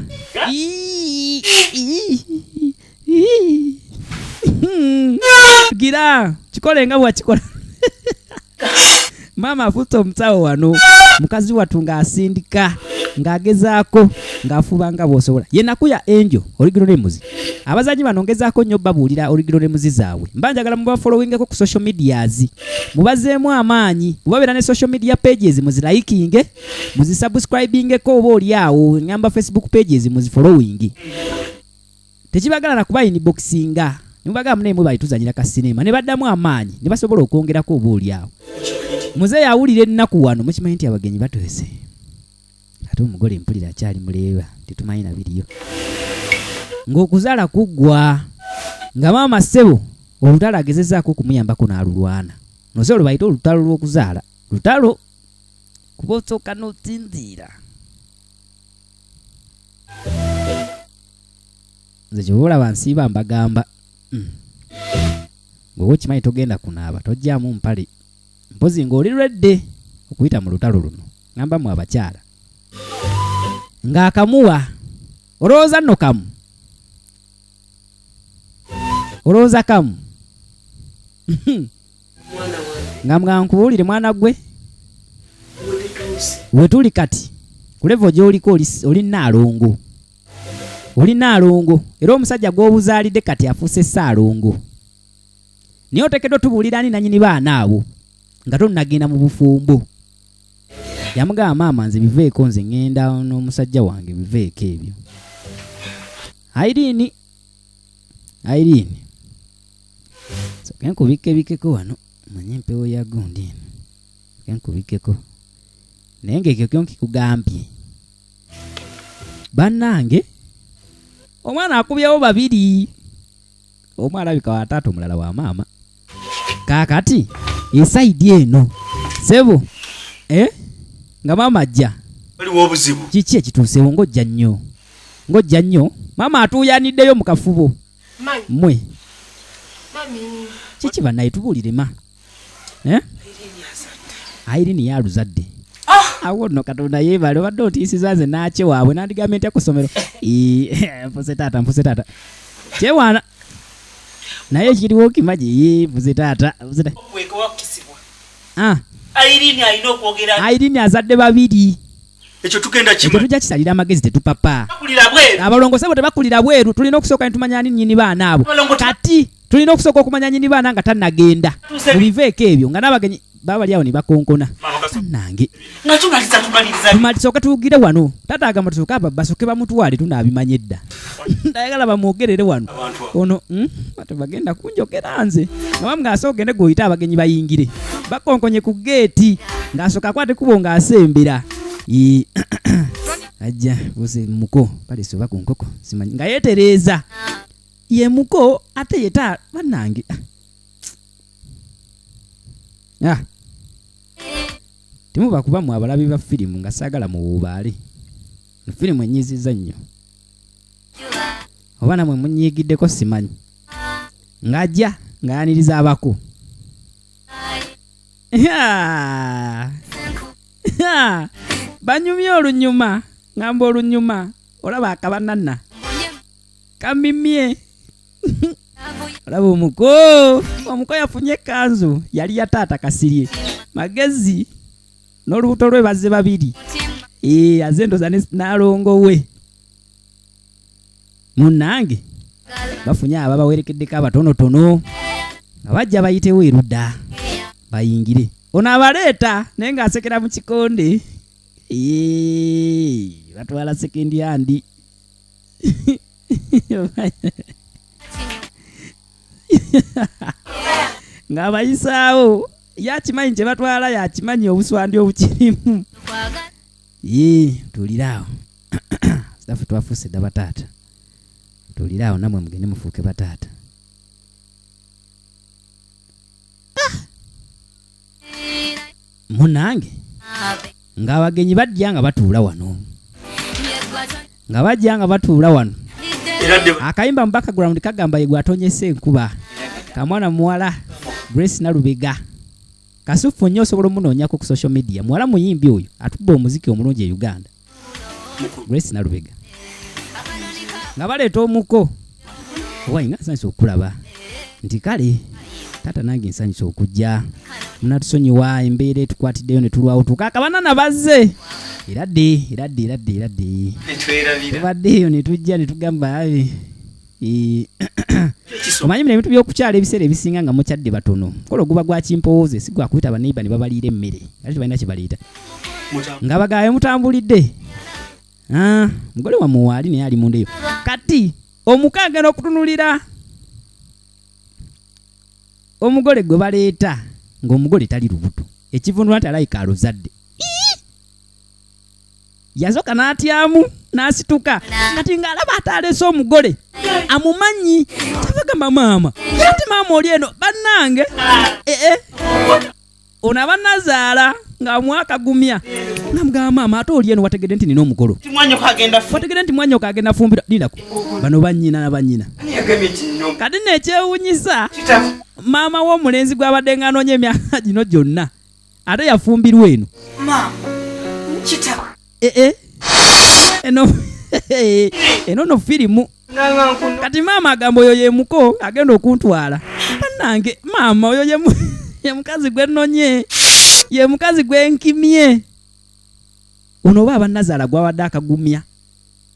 gira kikole nga bwewakikola maama afuuse omusawo wano mukazi wattu ng'asindika ng'agezaako ng'afuba nga bw'osobola ye naku ya Angel Original Names abazanyi bano ngezaako nnyo babuulira Original Names zaabwe mba njagala mubafollowingeko ku social medias mubazeemu amaanyi mubabeera ne social media pages muzilikinge muzisubscribingeko oba oli awo ngamba Facebook pages muzifollowing tekibagala na kuba inboxinga nimubagamba naye mwe tuzanyira ka sinema ne baddamu amaanyi ne basobola okwongerako oba oli awo muzeeyi awulira ennaku wano mukimanyi nti abagenyi batuuse ate omugole mpulira akyali muleeba tetumanyi na biriyo ng'okuzaala kuggwa nga maama ssebo olutalo agezezaako okumuyambako n'alulwana noze olwo bayite olutalo lw'okuzaala lutalo kuba osooka n'osinziira nze kyova olaba nsiiba mbagamba bw'oba okimanyi togenda kunaaba tojjaamu mpale mpozi ng'oli lwedde okuyita mu lutalo luno ngamba mu abakyala ng'akamuwa olowooza nno kamu olowooza kamu nga mga nkubuulire mwana gwe we tuli kati ku level gy'oliko oli nnaalongo oli nnaalongo era omusajja gw'obuzaalidde kati afuuse ssaalongo naye oteekeddwa otubuulira ani nannyini baana abo nga tonnagenda mu bufumbo yamugamba maama nze biveeko nze ŋŋenda n'omusajja wange biveeko ebyo Irene Irene soke nkubikebikeko wano manye empewo ya gundi eno soke nkubikeko naye ng'ekyo kyo nkikugambye bannange omwana akubyewo babiri omu alabika wa taata omulala wa maama kaakati esayidi eno sebo eh? nga maama ajja waliwo obuzibu kiki ekituusewo ng'ojja nnyo ng'ojja nnyo maama atuuyaniddeyo mu kafubo mmwe kiki bannaye tubuulire ma eh? Irene yaluzadde ah! Awo nno Katonda yeebale obadde otiisiza nze naakye waabwe nandigambye ntya ku ssomero nfuse taata nfuse taata kyewaana naye ekiriwo okimanyi nfuse taata ah. Irene azadde babiri ekyo tugenda ekyo tujja kisalira amagezi tetupapa abalongo sebo tebakulira bweru tulina okusooka netumanya ani nyini baana abo kati tulina okusooka okumanya nyini baana nga tannagenda mubiveeko ebyo nga n'abagenyi baba bali awo ne bakonkona nange tumalisooka tuwugire wano taata agamba tusooke aba basooke bamutwale tunaabimanya edda ndayagala bamwogerere wano ono tebagenda kunjogera nze nga bamu ng'asooka ogende gweoyite abagenyi bayingire bakonkonye ku geeti ng'asooka akwate kubo ng'asembera ajja buse muko balese oba ku nkoko simanyi nga yeetereeza ye muko ate yeta bannange ah. Temuba kuba mwe abalabi ba firimu nga saagala muwuubaale firimu enyiziza nnyo oba namwe munyiigiddeko simanyi ng'ajja ng'ayaniriza abako banyumye olunyuma ngamba olunyuma olaba akabanana kamimye olaba omuko omuko yafunye ekanzu yali ya taata Kasirye Magezi n'olubuto lwe bazze babiri aze ndoza n'alongo we munnange bafunye aba bawerekeddeko abatonotono nga bajja bayitewo erudda bayingire ono abaleeta naye ng'asekera mu kikonde batwala sekendi andi ng'abayisaawo yakimanyi kye batwala yakimanyi obuswandi obukirimu tuulire awo naffe twafuuse dda bataata tuulire awo namwe mugende mufuuke bataata munange ng'abagenyi bajja nga batuula wano nga bajja nga batuula wano akayimba mu background kagamba ye gwatonyesa enkuba kamwana muwala Grace Nalubega kasufu nnyo osobola omunoonyako ku social media muwala muyimbi oyo atubba omuziki omulungi e Uganda Grace Nalubega nga baleeta omuko owaye nga nsanyusa okulaba nti kale taata nange nsanyusa okujja munatusonyiwa embeera etukwatiddeyo ne tulwawo tukaakabanana bazze eradde eradde eradde eradde tubadde eyo ne tujja ne tugamba omanyi bino ebintu by'okukyala ebiseera ebisinga nga mukyadde batono kola oguba gwa kimpowooze si gwa kuyita baneiba ne babaliira emmere ate tebalina kye baleeta nga bagaye mutambulidde mugole wammwe waali naye ali munda eyo kati omuka agenda okutunulira omugole gwe baleeta ng'omugole tali lubuto ekivunulwa nti alayika aluzadde yasoka n'atyamu n'asituka kati ng'alaba ate aleese omugole amumanyi tebagamba maama ate maama oli eno bannange ono aba nazaala ng'amuwa akagumya namugamba maama ate oli eno wategedde nti nina omukolo wategedde nti mwanyoko agenda fumbirwa lindako bano bannyina na bannyina kati nno ekyewuunyisa maama w'omulenzi gw'abadde ng'anoonya emyaka gino gyonna ate yafumbirwa eno eno eno no firimu kati maama agamba oyo ye muko agenda okuntwala bannange maama oyo ye mukazi gwe nnonye ye mukazi gwe nkimye ono oba abannazaala gwabadde akagumya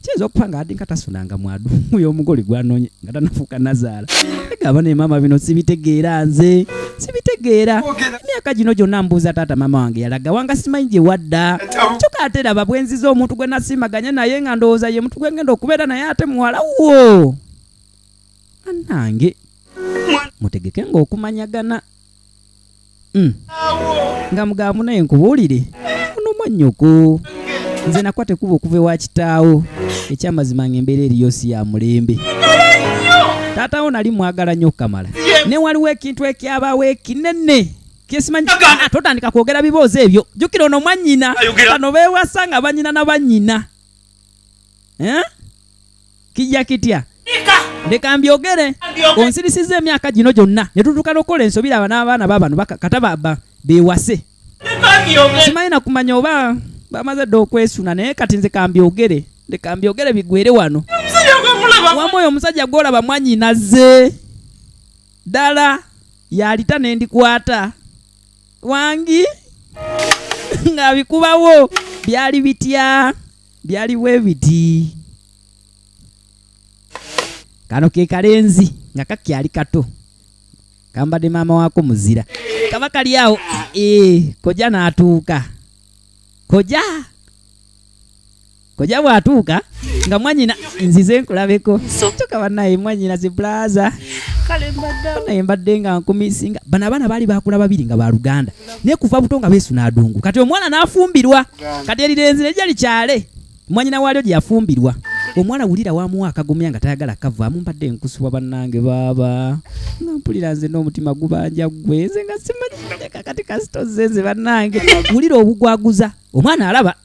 kiyinza okuba nga adinka tasunanga mwadu y'omugole gwanonye nga tanafuuka nazaala egamba ne maama bino sibitegeera nze Sibitegeera. Emyaka gino gyonna mbuuza taata maama wange yalaga wanga simanyi gye wadda. Kyokka ate laba bwenziza omuntu gwe nasiimaganye naye nga ndowooza ye muntu gwe ngenda okubeera naye ate muwala wo. Bannange mutegeke ng'okumanyagana. Nga mugamba naye nkubuulire ono mwannyoko nze nakwata ekkubo okuva ewa kitaawo ekyamazima ng'embeera eriyo si ya mulembe. Taatawo nali mwagala nnyo okukamala ne waliwo ekintu ekyabaawo ekinene kyesimanyi. Totandika kwogera biboozi ebyo, jjukira ono mwannyina. Bano beewasa nga bannyina na bannyina. Kijja kitya? Leka mbyogere. Onsirisiza emyaka gino gyonna ne tutuuka n'okukola ensobi laba n'abaana babano kata baba beewase. Simanyi na kumanya oba bamaze dda okwesuna naye kati nze kambyogere. Leka mbyogere bigwere wano. Wamu oyo omusajja gw'olaba mwannyinaze ddala yalita ne ndikwata wangi ng'abikubawo. Byali bitya? Byali bwe biti. Kano ke kalenzi nga kakyali kato kambadde maama waako muzira kaba kali awo. Kojja n'atuuka. Kojja kojja bw'atuuka nga mwannyina nzize nkulabeko. Kyokka bannaye mwannyina zi bulaza naye mbadde nga nkumisinga. Bano abaana baali bakula babiri nga baluganda naye kuva buto nga beesuna adungu. Kati omwana n'afumbirwa. Kati erirenzi ne lyali kyale mwannyina waalyo gye yafumbirwa. Omwana wulira wamuwa akagumya nga tayagala kavaamu. Mbadde nkusubwa bannange baaba nga mpulira nze n'omutima gubanja ggwe nze nga simanyi kakati kasitozze nze bannange. Wulira obugwaguza omwana alaba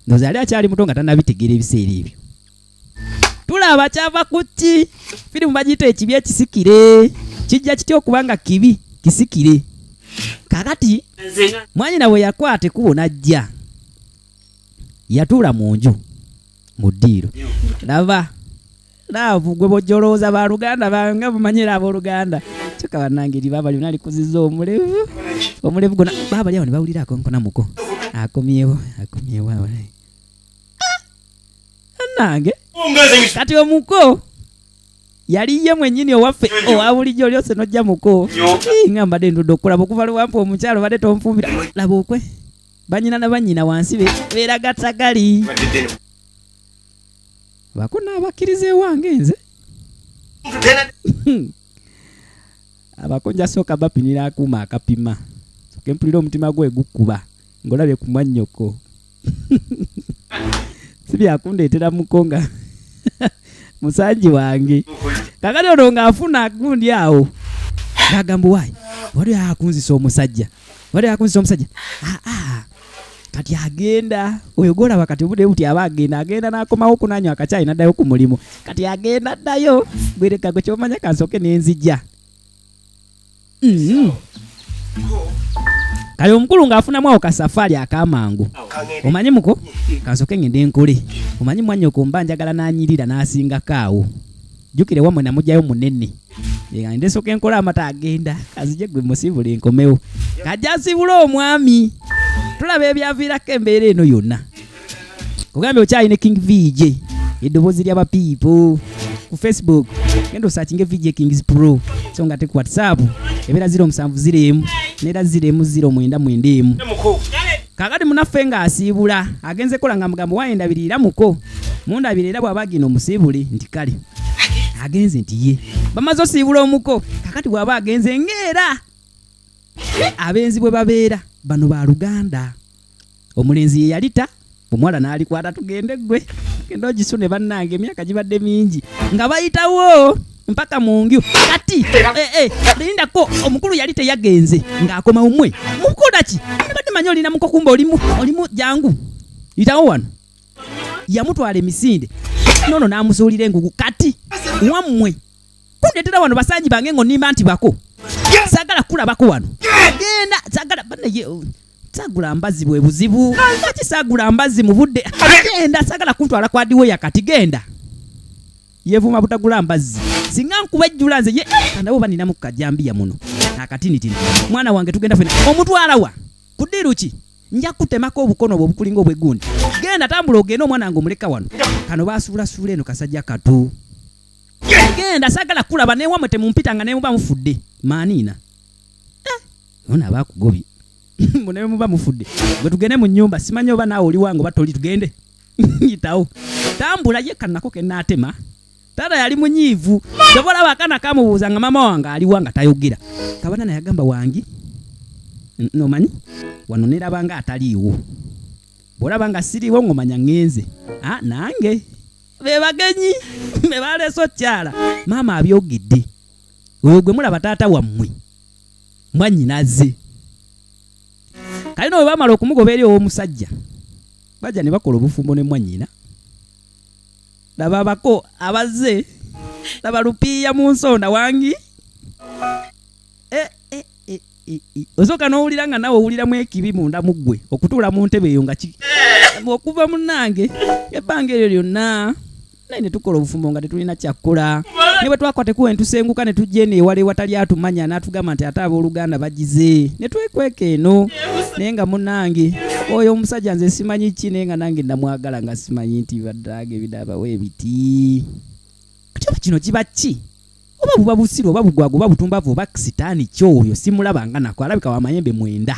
ndowooza yali akyali muto nga tannabitegeera ebiseera ebyo. Tulaba kyava ku ki? Firimu bagiyita ekibi ekisikire. Kijja kitya okuba nga kibi kisikire? Kakati mwannyina bwe yakwata ekkubo n'ajja yatuula mu nju mu ddiiro. Laba laavu gwe bw'ojja olowooza baluganda bange bumanyira abooluganda. Kyokka bannange eri baaba lyonna likuzizza omulevu. Omulevu gwonna baaba ali awo ne bawulira akonkona muko. Akomyewo akomyewo awo. Bannange kati omuko yali ye mwennyini owaffe owa bulijjo oli ose n'ojja muko. Nga mbadde ndudde okulaba okuva lwe wampa omukyalo badde tonfumbira. Laba okwe bannyina na bannyina wansi beeraga ttagali. Bako n'abakkiriza ewange nze. Abako nja sooka bapimira akuuma akapima. Sooka mpulira omutima gwe gukuba ng'olabye ku mwannyoko. Si byakundeetera muko nga musanji wange. Kakati ono ng'afuna gundi awo. Ng'agamba waayi wali akunzisa omusajja. Wali akunzisa omusajja. Kati agenda oyo gw'olaba kati obudde buti aba agenda agenda n'akomawo kunanywa akacaayi n'addayo ku mulimu. Kati agenda addayo gwereka gwe ky'omanya kansooke ne nzija. Kale omukulu ng'afunamu awo kasafaali ak'amangu. Omanyi muko kansooke ngende nkole. Omanyi mwannyoko mba njagala n'anyirira n'asingako awo. Jjukire wammwe namugyayo munene. Ngende nsooke nkole amata agenda kazije gwe musiibule nkomewo. Kajja asiibule omwami. Tulaba ebyaviirako embeera eno yonna. Kugambye okyalina King VJ eddoboozi lya bapiipo ku Facebook genda osakinge VJ Kings Pro so nga te ku WhatsApp ebeera 07 01 neera 01 0 91. Kakati munaffe ng'asiibula agenze kola nga mugamba wayendabirira muko mundabira era bw'aba agenda omusiibule nti kale agenze nti ye bamaze osiibula omuko. Kakati bw'aba agenze ng'era abenzi bwe babeera bano baluganda omulenzi ye yalita omuwala n'alikwata tugende ggwe genda ogisune bannange emyaka gibadde mingi nga bayitawo mpaka mu ngyu. Kati lindako omukulu yali teyagenze ng'akoma umwe mukola ki nabadde manyi olina muko kumba olimu jangu yitawo wano. Yamutwala emisinde nono n'amusuulira engugu. Kati wammwe kundeetera wano basangi bange ng'onnimba nti bako saagala kulabako wano genda saagala bannaye saagula mbazzi bwe buzibu lwaki saagula mbazzi mu budde genda saagala kuntwala kwa diweya kati genda yeevuma butagula mbazzi singa nkuba ejjula nze ye nabo baninamu ku kajambiya muno akatinitini mwana wange tugenda fena omutwala wa ku ddiiru ki nja kutemako obukono bwe obukulinga obw'eggundi genda tambula ogende omwana wange omuleka wano kano baasuulasuula eno kasajja katu genda saagala kulaba newammwe temumpita nga nemuba mufudde maaniina. Ono aba akugobye. Mbu ne muba mufudde. Gwe tugende mu nnyumba, simanyi oba naawe oli wange oba toli, tugende. Yitawo. Tambula ye kanako ke nnaatema. Taata yali munyiivu. Kyova olaba akaana kamubuuza nga maama wange aliwa nga tayogera. Kabanana yagamba wangi. Omanyi? Wano neraba nga ataliiwo. Bw'olaba nga siriiwo ng'omanya ŋŋenze. Ah, nange. Be bagenyi be baleese okyala. Maama abyogedde. Oyo gwe mulaba taata wammwe. Mwannyinaze. Kale no bwe baamala okumugoba eri ow'omusajja, bajja ne bakola obufumbo ne mwannyina. Laba abako abazze, laba lupiiya mu nsonda wangi. Osooka n'owulira nga naawe owuliramu ekibi munda mu ggwe okutuula mu ntebe eyo nga okuva munnange ebbanga eryo lyonna naye ne tukola obufumbo nga tetulina kyakkola. Ne bwe twakwata ekkubo ne tusenguka ne tujja eno ewala ewatali atumanya n'atugamba nti ate abooluganda bagize ne twekweka eno. Naye nga munnange oyo omusajja nze simanyi ki, naye nga nange namwagala nga simanyi nti baddaaga ebinaabawo ebiti. Kati oba kino kiba ki? Oba buba busiru oba bugwago oba butumbavu oba sitaani ki oyo simulabanga nako, alabika wa mayembe 9.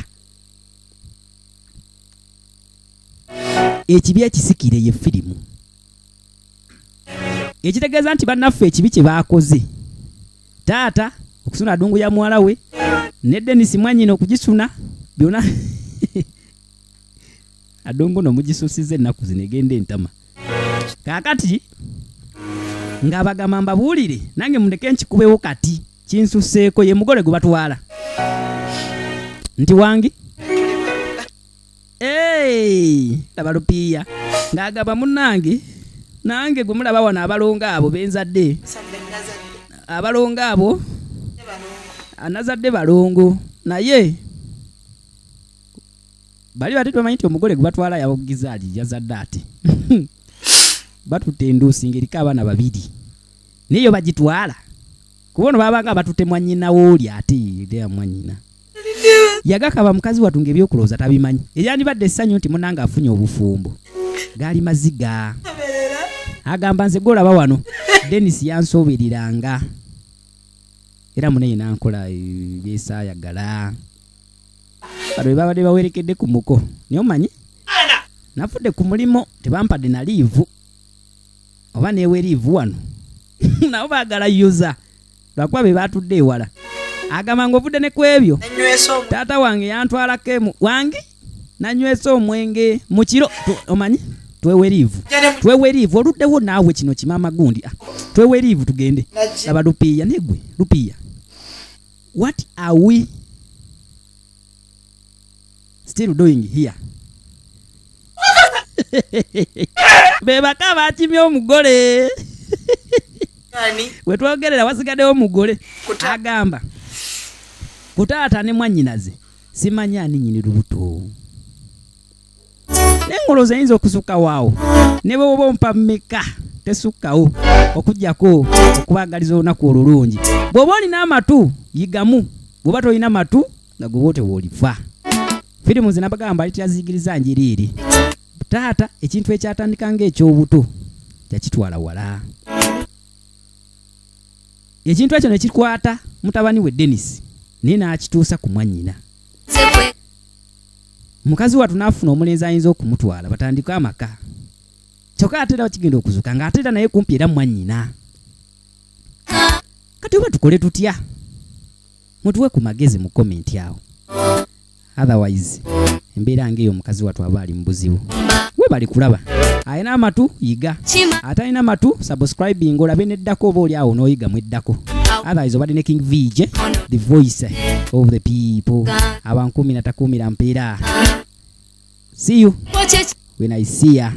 Ekibi ekisikire ye firimu. Ekitegeeza nti bannaffe ekibi kye baakoze, taata okusuna adungu ya muwala we ne Dennis mwannyina okugisuna byonna adungu no mugisusiza ennaku zino egenda entama. Kaakati ng'abagamba mbabuulire nange mundeke nkikubewo kati kinsuseeko ye mugole gwe batwala nti wangi. Hey, laba lupiiya ng'agamba munnange nange gwe mulaba wano abalongo abo benzadde, abalongo abo anazadde balongo, naye bali bate tubamanyi nti omugole gwe batwala yawogizaali yazadde ate batutte enduusi ng'eriko abaana 2, naye yo bagitwala kuba ono babanga batutte mwannyina w'oli ate era mwannyina yagakaba mukazi wattu ng'ebyokulowooza tabimanyi. Eryandibadde essanyu nti munnange afunye obufumbo gaali maziga. Agamba nze gw'olaba wano Dennis yansoobereranga era munene n'ankola byesaayagala. Bano be babadde bawerekedde ku muko, naye omanyi nafudde ku mulimu tebampadde na liivu oba neewe liivu wano nabo baagala yuza lwakuba be baatudde ewala. Agamba ng'ovudde ne ku ebyo, taata wange yantwalako emu wange nanywesa omwenge mu kiro. Omanyi twewe liivu, twewe liivu oluddewo naawe kino kimaama gundi. Twewe liivu tugende. Laba lupiiya negwe lupiiya. What are we still doing here? Be baka bakimye omugole. We twogerera wasigaddewo omugole. Agamba ku taata ne mwannyinaze simanyi ani nnyini lubuto. Naye ng'olowooza eyinza okusukkawo awo ne bwe bw'oba ompa mmeka tesukkawo okuggyako okubaagaliza olunaku olulungi. Bw'oba olina amatu yigamu, bw'oba tolina matu nga gwe bw'otyo bw'olifa. Firimu nze nabagamba alitaziyigiriza njiriiri. Taata ekintu ekyatandika ng'ekyobuto yakitwala wala. Ekintu ekyo ne kikwata mutabani we Dennis naye n'akituusa ku mwannyina. Mukazi wattu n'afuna omulenzi ayinza okumutwala batandike amaka. Kyokka ate era kigenda okuzuuka ng'ate era naye kumpi era mwannyina. Kati oba tukole tutya? Mutuwe ku magezi mu komenti awo. Otherwise embeera ng'eyo omukazi wattu aba ali mu buzibu. Webali kulaba. Alina amatu yiga, atalina matu subscribing olabe neddako oba oli awo n'oyiga mweddako. Otherwise obadde ne King VJ, the voice of the people. Abankuumira takuumira mpeera. See you when I see ya.